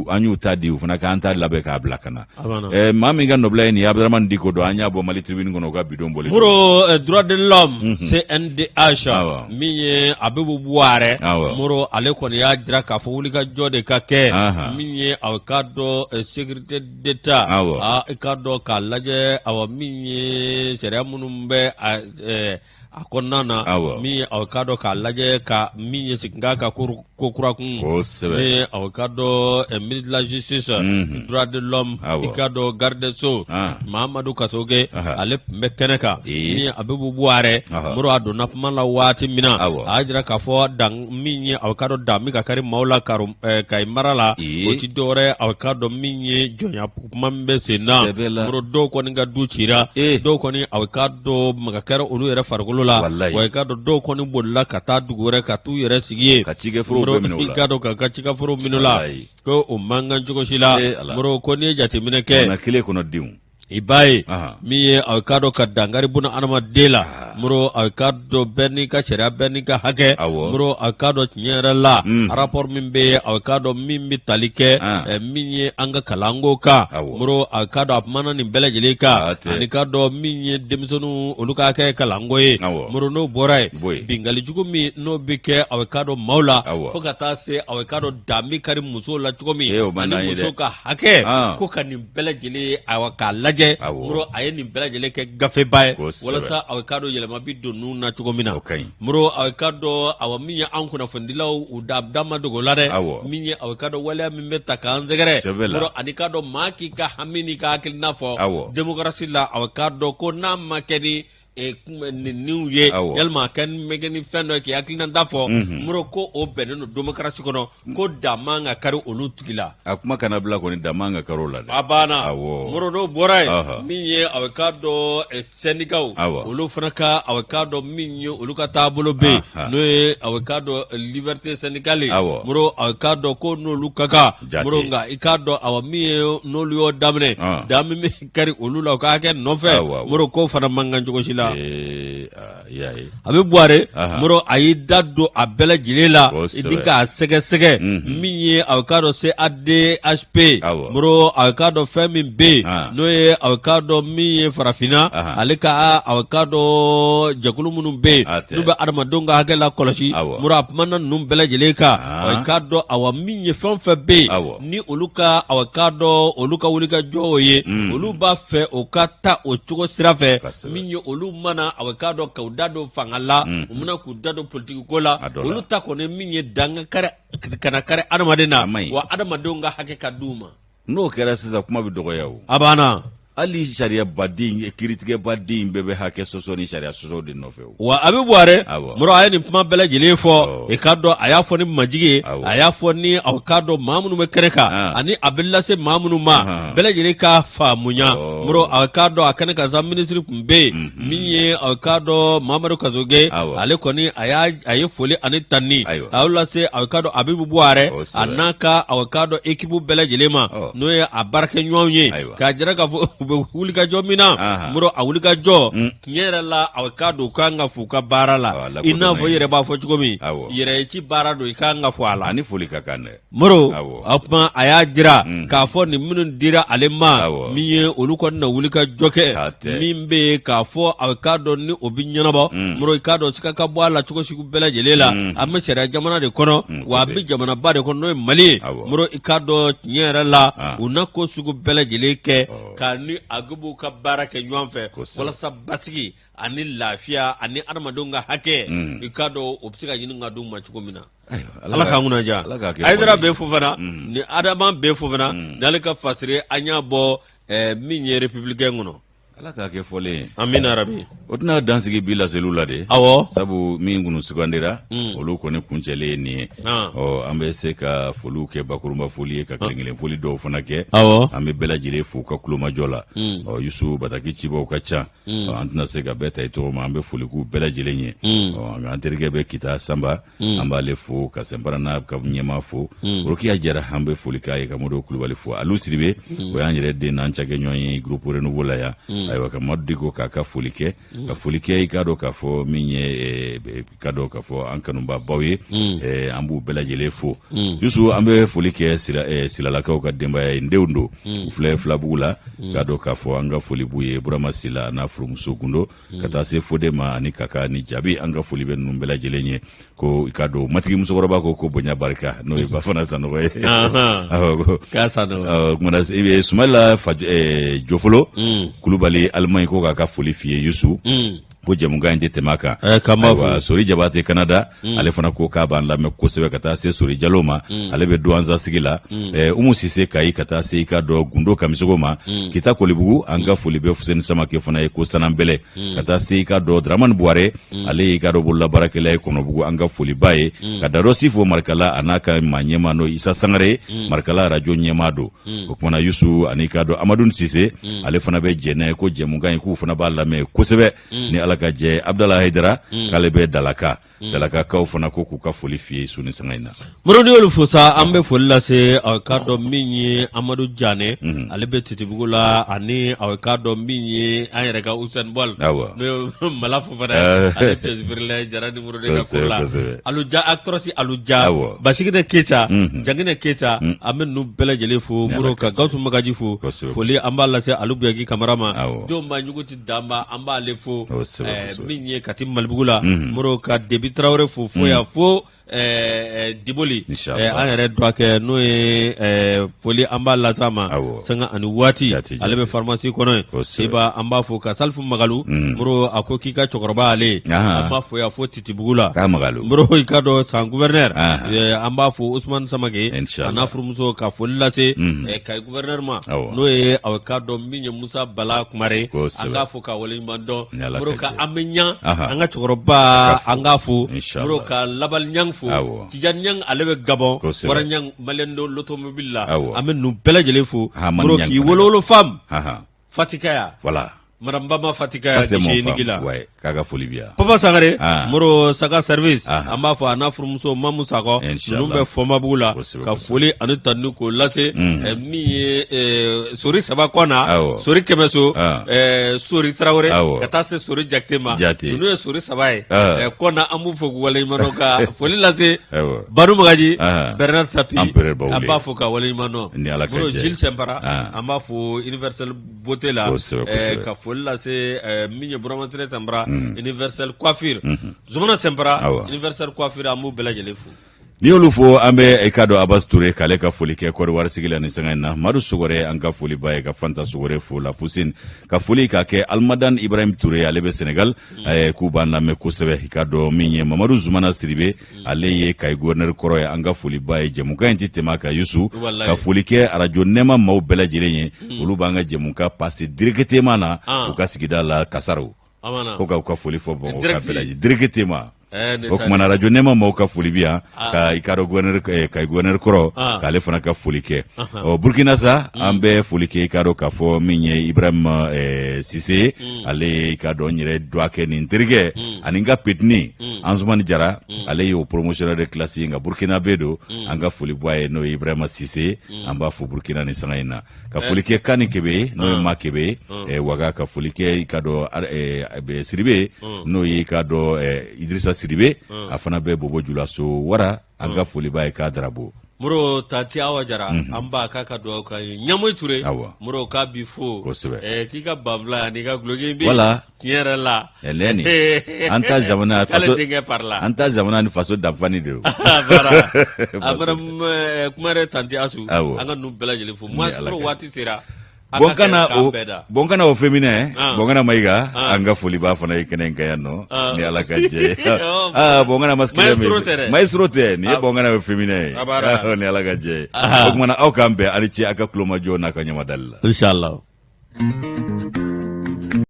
an y'u ta di, u fana k'an ta labɛn k'a bila ka na. Maa min ka nɔbila ye nin ye, Abdramane Diko don. An y'a bɔ Mali Tribune kɔnɔ, u ka bidon bɔlen.
Moro, droit de l'homme, CNDH, min ye Abibu Buwarɛ, Moro, ale kɔni y'a jira k'a fɔ wulikajɔ de ka kɛ min ye a k'a dɔn sécurité d'État, i k'a dɔn k'a lajɛ, awa, min ye sariya minnu bɛ A kɔnɔna na min ye aw k'a dɔn k'a lajɛ ka min ye segin k'a ka ko kura kun min ye aw k'a dɔn ministre de la justice, droit de l'homme, i k'a dɔn garde des sceaux Mahamadu Kasoge, ale tun bɛ kɛnɛ kan. Min ye Abibu Buwarɛ, Moro, a donna kuma la waati min na, a y'a jira k'a fɔ dan min ye aw k'a dɔn dan bɛ ka kari maaw la Kayi mara la, o tɛ dɔwɛrɛ aw k'a dɔn min ye jɔnya kuma min bɛ sen na. Moro, dɔw kɔni ka du cira, dɔw kɔni aw k'a dɔn maga kɛra olu yɛrɛ farikolo la, wa i k'a dɔn dɔw kɔni bolila ka taa dugu wɛrɛ ka t'u yɛrɛ sigi yen,
ka cikɛforo minɛ
u la, i k'a dɔn ka cikɛforo minɛ u la, ko o man kan cogo si la. Moro, ko n'i ye jateminɛ kɛ
kelen kɔnɔ denw
I b'a ye min ye aw k'a dɔn ka dankari buna adamaden la, Moro, aw k'a dɔn bɛɛ n'i ka sariya, bɛɛ n'i ka hakɛ. Moro, aw k'a dɔn tiɲɛ yɛrɛ la, rapport min bɛ yen, aw k'a dɔn min bɛ tali kɛ min ye an ka kalanko kan, Moro, aw k'a dɔn a kumana nin bɛɛ lajɛlen kan, ani k'a dɔn min ye denmisɛnninw olu ka hakɛ kalanko ye. Moro, n'o bɔra yen, binkanni jugu min n'o bɛ kɛ aw k'a dɔn maaw la, fo ka taa se aw k'a dɔn dan bɛ kari musow la cogo min, ani muso ka hakɛ, ko ka nin bɛɛ lajɛlen ayiwa k'a lajɛ. Moro, a ye nin bɛɛ lajɛlen kɛ gafeba ye walasa aw k'a dɔn yɛlɛma bɛ don ninnu na cogo min na. Moro, aw k'a dɔn awa min ye an kunnafonidilaw u da da ma dogo la dɛ, min ye aw k'a dɔn waleya min bɛ ta k'an sɛgɛrɛ. Moro, ani k'a dɔn maa k'i ka hami n'i ka hakilina fɔ démocratie la, aw k'a dɔn ko n'a ma kɛ ni nɛniw ye, yalima a kɛ bɛ kɛ ni fɛn dɔ ye k'i hakilinata fɔ, Moro, ko o bɛnnen don démocratie kɔnɔ, ko dan man ka kari olu tigi la.
A kuma kana bila kɔni, dan man ka kari o la dɛ.
A banna. Moro, n'o bɔra yen, min ye aw k'a dɔn syndicats olu fana ka aw k'a dɔn min ye olu ka taabolo bɛ yen, n'o ye aw k'a dɔn liberté syndicale. Moro, aw k'a dɔn ko n'olu ka kan, Moro, nka i k'a dɔn awa min ye n'olu y'o daminɛ, dan min bɛ kari olu la u ka hakɛ nɔfɛ, Moro, k'o fana man kan cogo si la. Abibu Buwarɛ, Moro, a y'i da don a bɛɛ lajɛlen la ni k'a sɛgɛsɛgɛ. Min ye aw k'a dɔn CADHP, Moro, aw k'a dɔn fɛn min bɛ yen, n'o ye aw k'a dɔn min ye farafinna ale ka aw k'a dɔn jɛkulu minnu bɛ yen n'u bɛ adamadenw ka hakɛ lakɔlɔsi, Moro, a kumana ninnu bɛɛ lajɛlen kan. Aw k'a dɔn awa min ye fɛn o fɛn bɛ yen ni olu ka aw k'a dɔn olu ka wulikajɔ ye, olu b'a fɛ o ka ta o cogo sira fɛ. Min ye olu mana aw k'a dɔn k'u da don fanga la, u mana k'u da don politiki ko la, olu ta kɔni min ye dan kana kari adamaden na, wa adamadenw ka hakɛ ka d'u ma.
N'o kɛra sisan, kuma bɛ dɔgɔya o.
A banna.
Hali sariyabaden, kiiritigɛbaden bɛɛ bɛ hakɛ sɔsɔ ni sariya sɔsɔ de nɔfɛ.
Wa Abibu Buwarɛ, Moro, a ye nin kuma bɛɛ lajɛlen fɔ, i k'a dɔn a y'a fɔ ni majigi ye, a y'a fɔ ni aw k'a dɔn maa minnu bɛ kɛnɛ kan ani a bɛ lase maa minnu ma, bɛɛ lajɛlen k'a faamuya. Moro, aw k'a dɔn a kɛnɛ kan sa, minisiri tun bɛ yen, min ye aw k'a dɔn Mamadu Kasoge, ale kɔni a ye foli ani tanni a y'o lase aw k'a dɔn Abibu Buwarɛ a n'a ka aw k'a dɔn ekipu bɛɛ lajɛlen ma, n'o ye a baarakɛɲɔgɔnw ye, k'a jira k'a fɔ u bɛ wulikajɔ min na. Moro, a wulikajɔ tiɲɛ yɛrɛ la, aw k'a dɔn u kan ka fo u ka baara la, i n'a fɔ i yɛrɛ b'a fɔ cogo min, yɛrɛ ye ci baara don, i kan ka fo a la.
Ani foli ka kan dɛ.
Moro, o tuma a y'a jira k'a fɔ nin minnu dira ale ma, min ye olu kɔni na wulikajɔ kɛ min bɛ yen k'a fɔ aw k'a dɔn ni o bɛ ɲɛnabɔ. Moro, i k'a dɔn siga ka bɔ a la cogo sugu bɛɛ lajɛlen la, an bɛ sariya jamana de kɔnɔ, wa an bɛ jamanaba de kɔnɔ, n'o ye Mali ye. Moro, i k'a dɔn tiɲɛ yɛrɛ la, u na ko sugu bɛɛ lajɛlen kɛ ka ni Agibu ka baara kɛ ɲɔgɔn fɛ walasa basigi ani lafiya ani adamadenw ka hakɛ, i k'a dɔn o bɛ se ka ɲini ka d'u ma cogo min na. Ala k'an kunna diya. Ayidara B Fofana ni Adama B Fofana n'ale ka fasiri an y'a bɔ min ye Républicain kɔnɔ.
Ala k'a kɛ fɔlen ye.
Amina rabi.
O tɛna dan sigi bi laseliw la de.
Awɔ.
Sabu min kunu sugandira, olu kɔni kuncɛlen ye nin ye. Ɔ, an bɛ se ka foliw kɛ bakurunba foli ye, ka kelen kelen foli dɔw fana kɛ.
Awɔ.
An bɛ bɛɛ lajɛlen fo u ka tulomajɔ la. Ɔ, Yusu, bataki cibaw ka ca. Ɔ, an tɛna se ka bɛɛ ta i tɔgɔ ma, an bɛ foli k'u bɛɛ lajɛlen ye. Ɔ, nka an terikɛ bɛ Kita Sanba, an b'ale fo ka Sɛnparana ka ɲɛmaa fo. Rokiya Jara, an bɛ foli k'a ye, ka Modibo Kulubali fo. Alu Sidibe, o y'an yɛrɛ den n'an cakɛɲɔgɔn ye groupe Renouveau la yan. Ayiwa, ka Madu Diko k'a ka foli kɛ, ka foli kɛ, i k'a dɔn k'a fɔ min ye i k'a dɔn k'a fɔ an kanubabaw ye, an b'u bɛɛ lajɛlen fo. Yusu, an bɛ foli kɛ Silalakaw ka denbaya ye, n denw don, u filɛ Filabugu la, k'a dɔn k'a fɔ an ka foli b'u ye, Burama Sila n'a furumuso Gundo, ka taa se Fode ma ani Kaka ni Jabi, an ka foli bɛ ninnu bɛɛ lajɛlen ye. Ko i k'a dɔn matigi musokɔrɔba ko bonya barika, n'o ye Bafana Sanɔgɔ ye. Sumayila Jofolo Kulubali Alimaɲi, ko k'a ka foli f'i ye Yusu. Ko jɛmukan in tɛ tɛmɛ a kan.
Eh, k'an b'a fo.
Ayiwa, Sori Jabate Canada, ale fana ko k'a b'an lamɛn kosɛbɛ ka taa se Sori Jalo ma, ale bɛ Duwanza sigi la. Umu Sise Kayi ka taa se i ka dɔn Gundo Kamisogo ma, Kita Kolibugu, an ka foli bɛ Fuseni Samake fana ye ko Sananbɛlɛ, ka taa se i ka dɔn Dramani Buware, ale ye i ka dɔn bololabaarakɛla ye Kɔnɔbugu, an ka foli b'a ye. Ka Dadɔsi fo Marikala, a n'a ka maa ɲɛmaa n'o ye Isa Sangare, Marikala arajo ɲɛmaa don. O kumana Yusu ani k'a dɔn Amadu Sise, ale fana bɛ jɛn n'a ye ko jɛmukan in k'u fana b'a lamɛn kosɛbɛ ni Ala ka jɛ. Abudala Hayidara k'ale bɛ Dalaka, Dalakakaw fana ko k'u ka foli f'i ye su ni sanga in na.
Moro, n'i y'olu fo sa, an bɛ foli lase aw k'a dɔn min ye Amadu Janɛ, ale bɛ Titibugu la, ani aw k'a dɔn min ye an yɛrɛ ka Usɛni Bɔl, n'o ye Mala Fofana ye, ale pièce feerela ye Jara ni Moro ka ko la. Aluja actrice Aluja, Basigine Keyita, Janginɛ Keyita, an bɛ ninnu bɛɛ lajɛlen fo. Moro, ka Gawusu Magaji fo, foli an b'a lase Alu Buyaki Kamara ma, denw ba ɲugu tɛ danba, an b'ale fo. Min ye Kati Malibugu la, Moro, ka Debi Tarawele fo fo yan fo Diboli, an yɛrɛ dɔgɔkɛ n'o ye, foli an b'a lase a ma sanga ani waati, ale bɛ pharmacie kɔnɔ yen seba, an b'a fo. Ka Salifu Magalu, Moro, a ko k'i ka cɛkɔrɔba ale, an b'a fo yan fo Titibugu la. Moro, i k'a dɔn san gouverneur, an b'a fo Usumani Samake a n'a furumuso, ka foli lase Kayi gouverneur ma, n'o ye aw k'a dɔn min ye Musa Bala Kumare, an k'a fo ka waleɲuman dɔn. Moro, ka an bɛ ɲa an ka cɛkɔrɔba, an k'a fo. Moro, ka Labali Ɲang fo, Tijani Ɲang, ale bɛ Gabɔn, Wara Ɲang malien de l'automobile la, an bɛ ninnu bɛɛ lajɛlen fo. Moro, k'i wolowolo femme Fatikaya,
voilà.
Madame Bama Fatikaya.
Ça, c'est mon femme. Ouais, k'a ka foli bi yan.
Papa Sangare, Moro Saka service, an b'a fɔ a n'a furumuso Mamu Sakɔ, ninnu bɛ Fɔnbabugu la, ka foli ani tanuni k'o lase. Min ye Sori Saba Kɔna, Sori Kɛmɛso, Sori Tarawele, ka taa se Sori Jakite ma, ninnu ye Sori Saba ye Kɔna, an b'u fo k'u waleɲuman dɔn, ka foli lase Banu Magaji, Bernard Tapi, an b'a fo ka waleɲuman dɔn. Moro, Gilles Sɛnpara, an b'a fo Universel Beauté la, ka foli lase min ye Buramasire Sanbara, Universel Coiffure, Zumana Sɛnpara, Universel Coiffure, an b'u bɛɛ lajɛlen fo.
N'i y'olu fo, an bɛ i k'a dɔn Abbas Touré k'ale ka foli kɛ Kɔdiwari sigi la nin sanga in na. Madu Sogore, an ka foli b'a ye, ka Fanta Sogore fo la Poussine, ka foli k'a kɛ Almadan Ibrahim Touré, ale bɛ Senegal, k'u b'an lamɛn kosɛbɛ. I k'a dɔn min ye Mamadu Zumana Siribe, ale ye Kayi gouverneur kɔrɔ ye, an ka foli b'a ye. Jɛmukan in tɛ tɛmɛ a kan. Yusu, ka foli kɛ arajo Nɛma maaw bɛɛ lajɛlen ye, olu b'an ka jɛmukan passer directement na u ka sigida la Kasaro, ko ka u ka foli fɔ Bamakɔ ka bɛɛ lajɛlen directement. O tuma na arajo Nɛma maaw ka foli bi yan, ka i k'a dɔn gouverneur, Kayi gouverneur kɔrɔ, k'ale fana ka foli kɛ. Ɔ Burkina sa, an bɛ foli kɛ i k'a dɔn k'a fɔ min ye Ibrahim Sise, ale ye i k'a dɔn n yɛrɛ dɔgɔkɛ ni n terikɛ ani n ka petini Anzumani Jara, ale ye o promotionnaire de classe ye, nka Burkina bɛ don, an ka foli b'a ye, n'o ye Ibrahima Sise, an b'a fo Burkina ni sanga in na. Ka foli kɛ Kani Kebe, n'o ye Ma Kebe Waga, ka foli kɛ i k'a dɔn Siribe, n'o ye i k'a dɔn Idrissa Siribe, a fana bɛ Bobo Julaso Wara, an ka foli b'a ye k'a darabo.
Moro, Tati Awa Jara, an b'a k'a ka dugawu k'an ye. Ɲamoyi Ture, Moro, k'a b'i fo k'i ka banfula ani ka duloki bɛ
voilà.
Tiɲɛ yɛrɛ la.
Lɛni an ta jamana
faso denkɛ parila.
An ta jamana ni faso danfani de don.
A fana kuma yɛrɛ tanti Asu, an ka ninnu bɛɛ lajɛlen fo. Moro, waati sera.
Bɔnkana o bɔnkana o féminin, Bɔnkana Mayiga, an ka foli b'a fana ye kɛnɛ in kan yan nɔ ni Ala ka jɛ. Aa Bɔnkana masqué, maestro tɛ nin ye, Bɔnkana o féminin ye ni Ala ka jɛ. O tuma na aw k'an bɛn, aw ni ce aw ka tulomajɔ n'a ka ɲamadali la.
Inshallah.